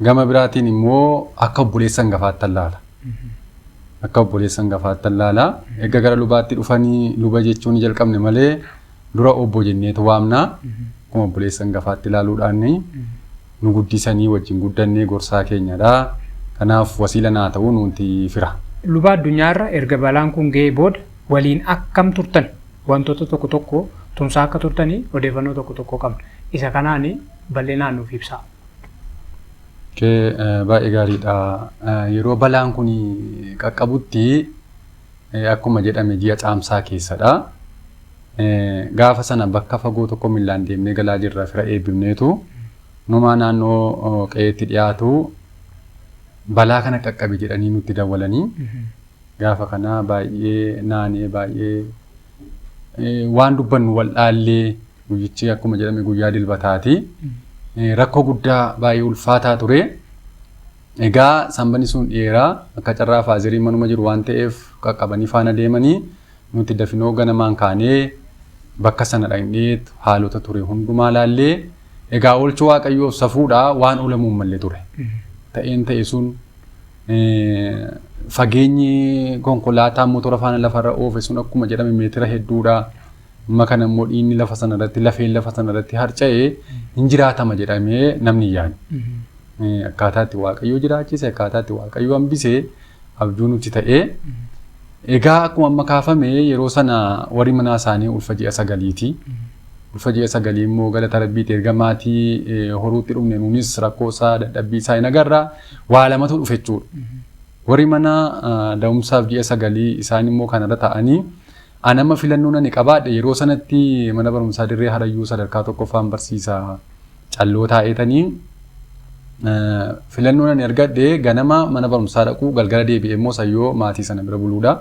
Gama biraatiin immoo akka obboleessa hangafaatti laala. Akka obboleessa hangafaatti laala. Egaa gara lubaatti dhufanii luba jechuun jalqabne malee dura obbo jenneetu waamna. Akkuma obboleessa hangafaatti ilaaluudhaan nu guddisanii, wajjin guddannee, gorsaa keenyadha. Kanaaf wasiila naa ta'u, nuti fira. Luba Addunyaarra erga balaan kun ga'ee booda waliin akkam turtan? Wantoota tokko tokko tumsaa akka turtanii odeeffannoo tokko tokko qabna. Isa kanaan bal'inaan nuuf ibsaa. Baay'ee gaariidha. Yeroo balaan kun qaqqabutti akkuma jedhame ji'a Caamsaa keessadha. Gaafa sana bakka fagoo tokko miillaan deemnee galaa jirra, fira eebbifneetu numaa naannoo qe'eetti dhiyaatu balaa kana qaqqabe jedhanii nutti dawwalanii, gaafa kana baay'ee naanee, baay'ee waan dubbannu wal dhaallee. Guyyichi akkuma jedhame guyyaa Dilbataati. Rakkoo guddaa baay'ee ulfaataa ture. Egaa sanbanni sun dheeraa, akka carraa faazirii manuma jiru waan ta'eef qaqqabanii faana deemanii, nuti dafinoo ganamaan kaanee bakka sana dhaqnee haalota ture hundumaa laallee, egaa oolchuu Waaqayyoof safuudhaa waan oolamuun mallee ture. Ta'een ta'e sun fageenyi konkolaataa motora faana lafarra oofe sun akkuma jedhame meetira hedduudha. Amma kana immoo dhiigni lafa sanarratti, lafeen lafa sanarratti harca'ee hin jiraatama jedhamee namni hin yaadne. Akkaataa itti Waaqayyoo jiraachise, akkaataa itti Waaqayyoo hambise abjuu nuti ta'ee. Egaa akkuma amma kaafame yeroo sana warri manaa isaanii ulfa ji'a 9ti. Ulfa ji'a 9 immoo galata Rabbiiti erga maatii horuutti dhumne nuunis rakkoo isaa, dadhabbii isaa hin agarra. Waa lamatu dhufe jechuudha. Warri mana da'umsaaf ji'a 9, isaan immoo kanarra ta'anii, an amma filannoo ani qabaadhe yeroo sanatti mana barumsaa Dirree Harayyuu sadarkaa tokkoffaan barsiisaa calloo taa'eetanii, filannoon ani argadhe ganama mana barumsaa dhaquu, galgala deebi'ee immoo Sayyoo maatii sana bira buluudha.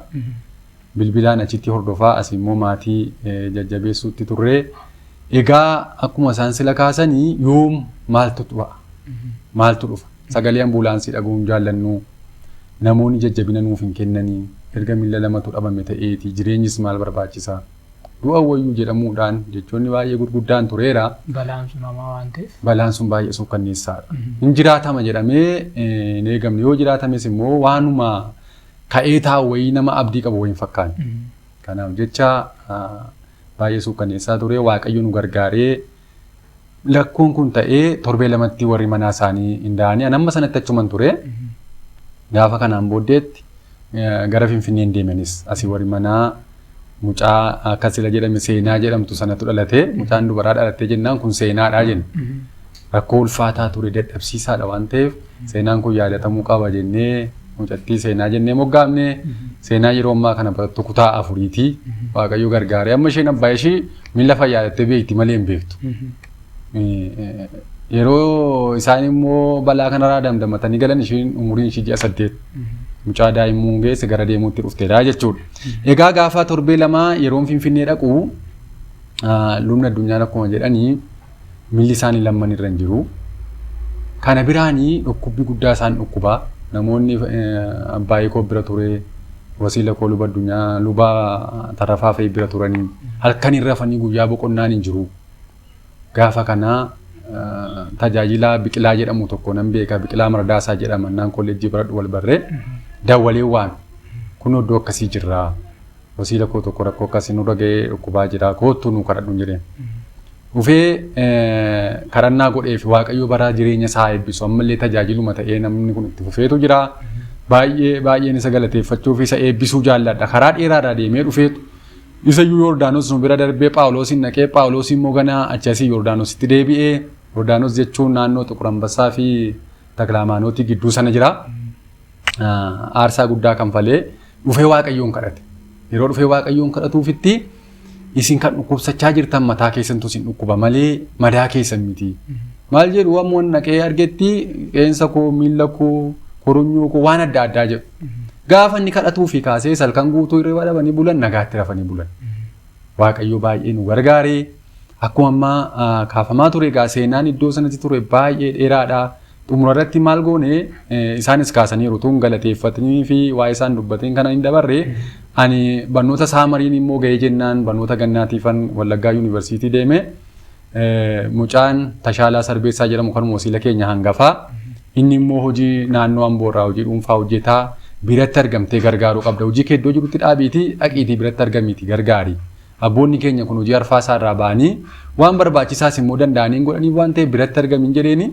Bilbilaan achitti hordofaa, asii immoo maatii jajjabeessuutti turre. Egaa akkuma isaan sila kaasanii yoom maaltu ba'a? Maaltu dhufa? Sagalee ambulaansii dhaguun jaallannu, namoonni jajjabina nuuf hin kennanii, erga miila lamatu dhabame ta'eeti jireenyis maal barbaachisaa? Du'a wayyuu jedhamuudhaan jechoonni baay'ee gurguddaan tureera. Balaan sun hamaa waan ta'eef. Balaan sun baay'ee suukkanneessaadha. Hin jiraatama jedhamee hin eegamne, yoo jiraatames immoo waanuma ka'ee taa'u wayii, nama abdii qabu wayii hin fakkaanne. Kanaaf jecha baay'ee suukkanneessaa ture. Waaqayyo nu gargaaree lakkoon kun ta'ee torbee lamatti warri manaa isaanii hin da'anii, an amma sanatti achuman ture. Gaafa kanaan booddeetti gara Finfinneen deemanis asii warri manaa mucaa akka sila jedhame Seenaa jedhamtu sanatu dhalate. Mucaan dubaraa dhalattee jennaan kun seenaadha jenne. Rakkoo ulfaataa ture, dadhabsiisaadha waan ta'eef seenaan kun yaadatamuu qaba jennee mucattii Seenaa jennee moggaafne. Seenaa yeroo ammaa kana barattu kutaa afuriiti. Waaqayyo gargaaree amma isheen abbaa ishee miila fayyaadattee beekti malee hin beektu. Yeroo isaan immoo balaa kanarraa damdamatanii galan isheen umuriin ishii ji'a 8, mucaa daa'imuu geesse gara deemuutti dhufteedha jechuudha. Egaa gaafa torbee lama yeroon Finfinnee dhaqu lubni Addunyaan akkuma jedhanii miilli isaanii lamman irra hin jiru. Kana biraanii dhukkubbi guddaa isaan dhukkubaa. Namoonni abbaayee koo bira ture, Wasiila koo Luba Addunyaa, Luba Tarrafaa fa'i bira turanii halkan hin rafanii guyyaa boqonnaan hin jiru. Gaafa kana tajaajilaa Biqilaa jedhamu tokko nan beeka. Biqilaa Mardaasaa jedhama. Naan kolleejjii baradhu wal barree dawwalee waan kun iddoo akkasii jirra. Wasiila koo tokko rakkoo akkasii nurra ga'ee dhukkubaa jira. Koottuu nu kadhadhu jedheen. Dhufee kadhannaa godheef Waaqayyo bara jireenya isaa eebbisu. Ammallee tajaajiluma ta'ee namni kun itti fufeetu jira. Baay'ee baay'een isa galateeffachuu fi isa eebbisuu jaalladha. Karaa dheeraadhaa deemee dhufeetu isa iyyuu Yordaanos nu bira darbee Phaawulosin dhaqee Phaawulos immoo ganaa achasii Yordaanositti deebi'ee Yordaanos jechuun naannoo Xuqur Ambassaa fi Taklamaanootii gidduu sana jira. Aarsaa guddaa kanfalee dhufee Waaqayyoon kadhate. Yeroo dhufee Waaqayyoon kadhatuufitti isin kan dhukkubsachaa jirtan mataa keessantu isin dhukkuba malee madaa keessan miti. Maal jedhu ammoo naqee argetti qeensa koo, miilla koo, korunyoo koo waan adda addaa jedhu. Gaafa inni kadhatuu fi kaasee halkan guutuu hirriba dhabanii bulan nagaatti rafanii bulan. Waaqayyo baay'ee nu gargaaree akkuma ammaa kaafamaa ture egaa seenaan iddoo sanatti ture baay'ee dheeraadha. Xumura irratti maal goone isaanis kaasaniiru tun galateeffatanii fi waa isaan dubbateen kana hin dabarre ani barnoota saamariin immoo ga'ee jennaan barnoota gannaatiifan Wallaggaa Yuunivarsiitii deeme mucaan Tashaalaa Sarbeessaa jedhamu kanuma wasiila keenya hangafaa inni immoo hojii naannoo Amboorraa hojii dhuunfaa hojjetaa biratti argamtee gargaaruu qabda. Hojii kee iddoo jirutti dhaabiitii dhaqiitii biratti argamiitii gargaari. Abboonni keenya kun hojii arfaasaa irraa ba'anii waan barbaachisaas immoo danda'anii godhanii waan ta'eef biratti argamin jedheeni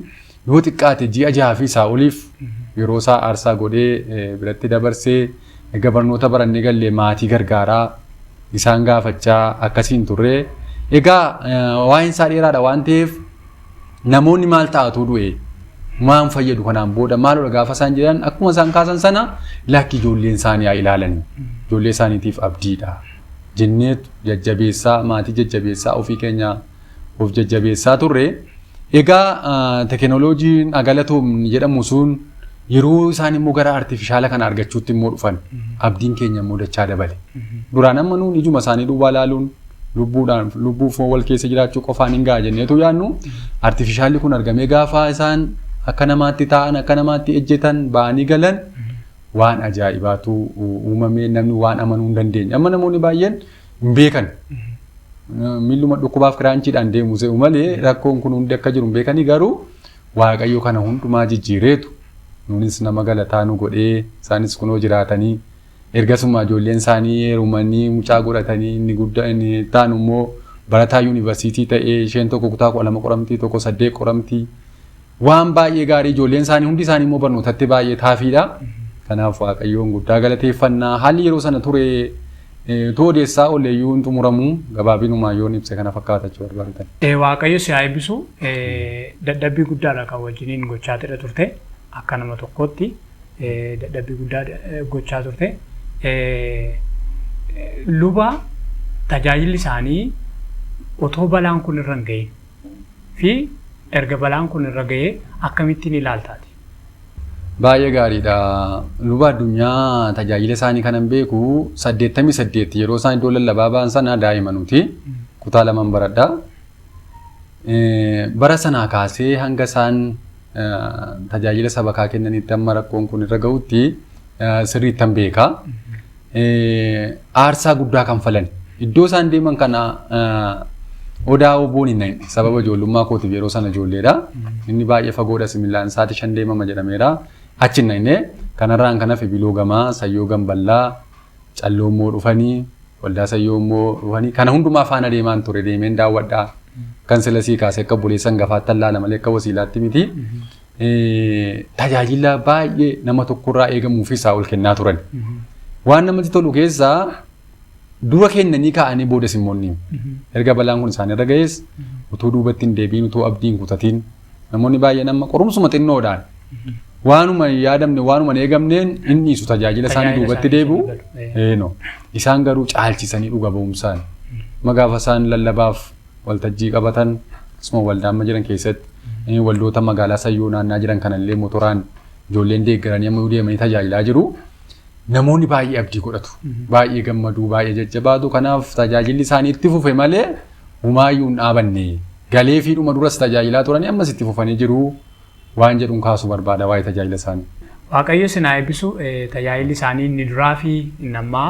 yoo xiqqaate ji'a 6 fi isaa oliif yeroo isaa aarsaa godhee biratti dabarsee egaa barnoota barannee gallee maatii gargaaraa isaan gaafachaa akkasiin turre. Egaa waa'een isaa dheeraadha waan ta'eef namoonni maal ta'atu du'e maan fayyadu kanaan booda maalodha gaafa isaan jedhan akkuma isaan kaasan sana lakki ijoolleen isaanii haa ilaalanii ijoollee isaaniitiif abdiidha jenneetu jajjabeessaa maatii jajjabeessaa ofii keenya of jajjabeessaa turre. Egaa teekinooloojiin agalatoomni jedhamu sun yeroo isaan immoo gara artifishaala kana argachuutti immoo dhufan abdiin keenya immoo dachaa dabale. Duraan amma nuun ijuma isaanii duwwaa laaluun lubbuudhaan lubbuu foon wal keessa jiraachuu qofaan hin ga'a jenneetu yaadnu artifishaalli kun argamee gaafa isaan akka namaatti taa'an akka namaatti ejjetan ba'anii galan waan ajaa'ibaatu uumamee namni waan amanuu hin dandeenye. Amma namoonni baay'een hin beekan. Miilluma dhukkubaaf kiraanchiidhaan deemu se'u malee rakkoon kun hundi akka jiru hin beekanii garuu Waaqayyo kana hundumaa jijjiireetu nuunis nama galataa nu godhee isaanis kunoo jiraatanii ergasuma ijoolleen isaanii heerumanii mucaa godhatanii inni guddaa inni ta'an immoo barataa yuunivarsiitii ta'ee isheen tokko kutaa 12 qoramtii tokko 8 qoramtii waan baay'ee gaarii ijoolleen isaanii hundi isaanii immoo barnootatti baay'ee taafiidha. Kanaaf Waaqayyoon guddaa galateeffannaa haalli yeroo sana ture utuu odeessaa ooleyyuu hin xumuramu gabaabinumaan yoon ibse kana fakkaata jechuu barbaadan. Waaqayyo si haa eebbisu. Dadhabbii guddaadha kan wajjiniin gochaa turte akka nama tokkootti dadhabbii guddaa gochaa turte. Luba tajaajilli isaanii otoo balaan kun irra hin gahin fi erga balaan kun irra ga'ee akkamittiin ilaaltaati? Baay'ee gaariidha. Luba Addunyaa tajaajila isaanii kanan beeku 88 yeroo isaan iddoo lallabaa ba'an sana daa'ima nuti kutaa 2 baradha. Bara sanaa kaasee hanga isaan tajaajila sabakaa kennanitti amma rakkoon kun irra ga'utti sirriittan beeka. Aarsaa guddaa kanfalan. Iddoo isaan deeman kana odaa oboon hin naqne sababa ijoollummaa kootiif yeroo sana ijoolleedha. Inni baay'ee fagoodha simillaan sa'aatii 5 deemama jedhameera. Achi hin naqne kanarraan kan hafe Biloo Gamaa, Sayyoo Gamballaa, Calloo immoo dhufanii, waldaa Sayyoo immoo dhufanii kana hundumaa faana deemaan ture deemeen daawwadhaa. Kan sila sii kaasee akka obboleessa hangafaatti allaala malee akka wasiilaatti miti. Tajaajila baay'ee nama tokkorraa eegamuu fi isaa ol kennaa turan. Waan namatti tolu keessaa dura kennanii kaa'anii boodas immoo ni himu. Erga balaan kun isaanirra ga'es utuu duubatti hin deebiin utuu abdii hin kutatiin namoonni baay'een amma qorumsuma xinnoodhaan waanuma hin yaadamne waanuma hin eegamneen hin dhiisu tajaajila isaanii duubatti deebi'u. Eeno. Isaan garuu caalchisanii dhuga ba'umsaan. Amma gaafa isaan lallabaaf waltajjii qabatan akkasuma waldaa amma jiran keessatti waldoota magaalaa Sayyoo naannaa jiran kanallee motoraan ijoolleen deeggaranii amma deemanii tajaajilaa jiru. Namoonni baay'ee abdii godhatu. Baay'ee gammaduu, baay'ee jajjabaatu. Kanaaf tajaajilli isaanii itti fufe malee humaayyuu hin dhaabanne. Galee fi dhuma duras tajaajilaa turanii ammas itti fufanii jiru waan jedhuun kaasuu barbaada waa'ee tajaajila isaanii. Waaqayyo isin haa eebbisu. Tajaajilli isaanii inni duraa fi inni ammaa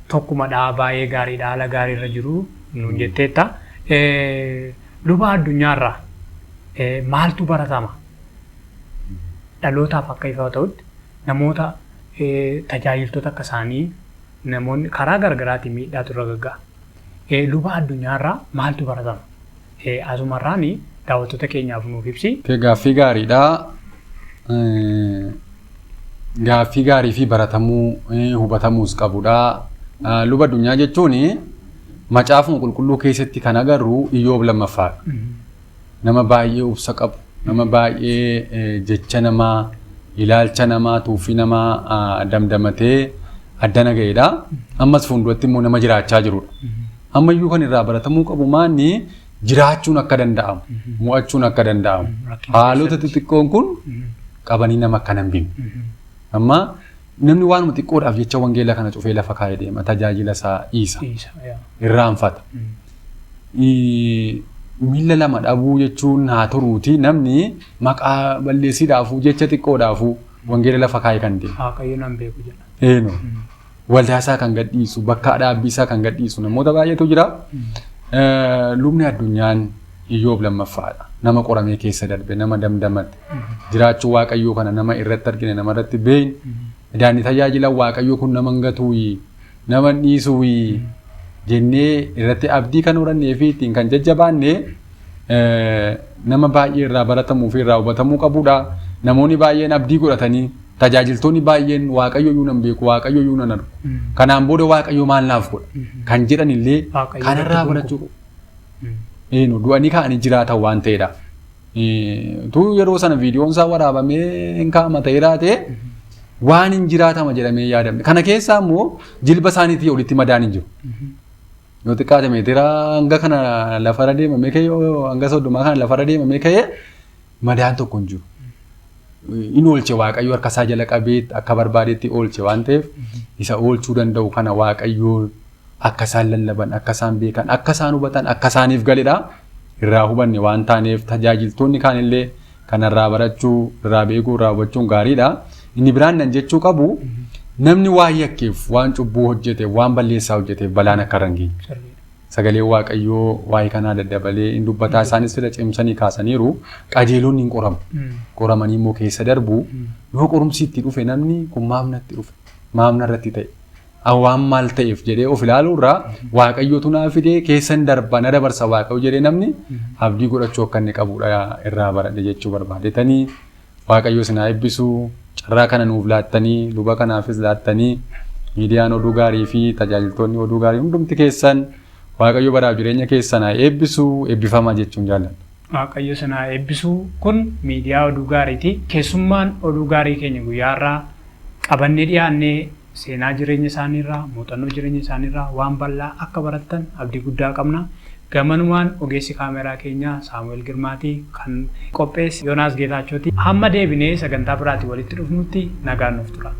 tokkumadha, baay'ee gaariidha, haala gaarii irra jiru nuun jetteetta. Luba addunyaarraa maaltu baratama? Dhalootaaf akka ifa ta'utti namoota tajaajiltoota akka isaanii namoonni karaa garaagaraatiin miidhaatu irra gagga'a. Luba addunyaarraa maaltu baratama? Asumarraan daawwattoota keenyaaf nuuf ibsi. Gaaffii gaariidha. Gaaffii gaarii fi baratamuu hubatamuus qabudha. Luba addunyaa jechuun macaafuma qulqulluu keessatti kan agarru Iyyoob lammaffaadha. Nama baay'ee obsa qabu, nama baay'ee jecha namaa, ilaalcha namaa, tuuffii namaa damdamatee addana ga'edha. Ammas fuulduratti immoo nama jiraachaa jirudha. Ammayyuu kan irraa baratamuu qabu maanni jiraachuun akka danda'amu, mo'achuun akka danda'amu. Haalota xixiqqoon kun qabanii nama akkana hin binne. Amma namni waanuma xiqqoodhaaf jecha wangeela kana cufee lafa kaa'ee deema, tajaajila isaa dhiisa, irraanfata. Miila lama dhabuu jechuun haa turuuti, namni maqaa balleessiidhaafuu jecha xiqqoodhaafuu wangeela lafa kaa'ee kan deemu. Waaqayyo nan beeku jedha. Eeno. Waldaa isaa kan gadhiisu, bakka dhaabbii isaa kan gadhiisu namoota baay'eetu jira. Lubni addunyaan Iyyoob lammaffaadha. Nama qoramee keessa darbe, nama damdamate. Jiraachuu Waaqayyoo kana nama irratti argine, nama irratti beekne. Daandii tajaajila Waaqayyoo kun nama hin gatuuyi, nama hin dhiisuuyi jennee irratti abdii kan horannee fi ittiin kan jajjabaanne nama baay'ee irraa baratamuu fi irraa hubatamuu qabudha. Namoonni baay'een abdii godhatanii, tajaajiltoonni baay'een Waaqayyo iyyuu nan beeku, Waaqayyo iyyuu nan argu. Kanaan booda Waaqayyo maal naaf godha kan jedhan illee kanarraa barachuu qabu. Du'anii ka'anii jiraatan waan ta'edha. Tu yeroo sana viidiyoon isaa waraabamee hin kaa'ama ta'eeraa ta'e waan hin jiraatama jedhamee yaadamne. Kana keessaa immoo jilba isaaniitii olitti madaan hin jiru. Yoo xiqqaate meetira hanga kana lafarra deemamee ka'ee, hanga 30 kana lafarra deemamee ka'ee madaan tokko hin jiru. In oolche Waaqayyo, harka isaa jala qabee akka barbaadetti oolche waan ta'eef, isa oolchuu danda'u kana Waaqayyo akka isaan lallaban, akka isaan beekan, akka isaan hubatan, akka isaaniif galedha. Irraa hubanne waan taaneef tajaajiltoonni kaanillee kanarraa barachuu, irraa beekuu, irraa hubachuun gaariidha. Inni biraan nan jechuu qabu, namni waan yakkeef, waan cubbuu hojjeteef, waan balleessaa hojjeteef balaan akka irra hin geenye. Sagaleen Waaqayyoo waa'ee kanaa daddabalee hin dubbataa, isaanis fira cimsanii kaasaniiru. Qajeelonni hin qoramu. Qoramanii immoo keessa darbu. Yoo qorumsi itti dhufe namni kun maaf natti dhufe? Maaf narratti ta'e? Waan maal ta'eef jedhee of ilaaluu irraa Waaqayyootu naa fidee keessan darba, na dabarsa Waaqayyo jedhee namni abdii godhachuu akka inni qabudha irraa baradhe jechuu barbaadetanii. Waaqayyo isin haa eebbisu. Carraa kana nuuf laattanii, luba kanaafis laattanii, miidiyaan oduu gaarii fi tajaajiltoonni oduu gaarii hundumti keessan Waaqayyo baraaf jireenya keessan haa eebbisu, eebbifama jechuun jaalladha. Waaqayyo isin haa eebbisu. Kun miidiyaa oduu gaariiti. Keessummaan oduu gaarii keenya guyyaa irraa qabannee dhiyaannee seenaa jireenya isaaniirraa, muuxannoo jireenya isaaniirraa waan bal'aa akka barattan abdii guddaa qabna. Gamanumaan ogeessi kaameraa keenyaa Saamu'eel Girmaatii, kan qopheesse Yoonaas Geetaachooti. Hamma deebinee sagantaa biraatiin walitti dhufnutti nagaan nuuf tura.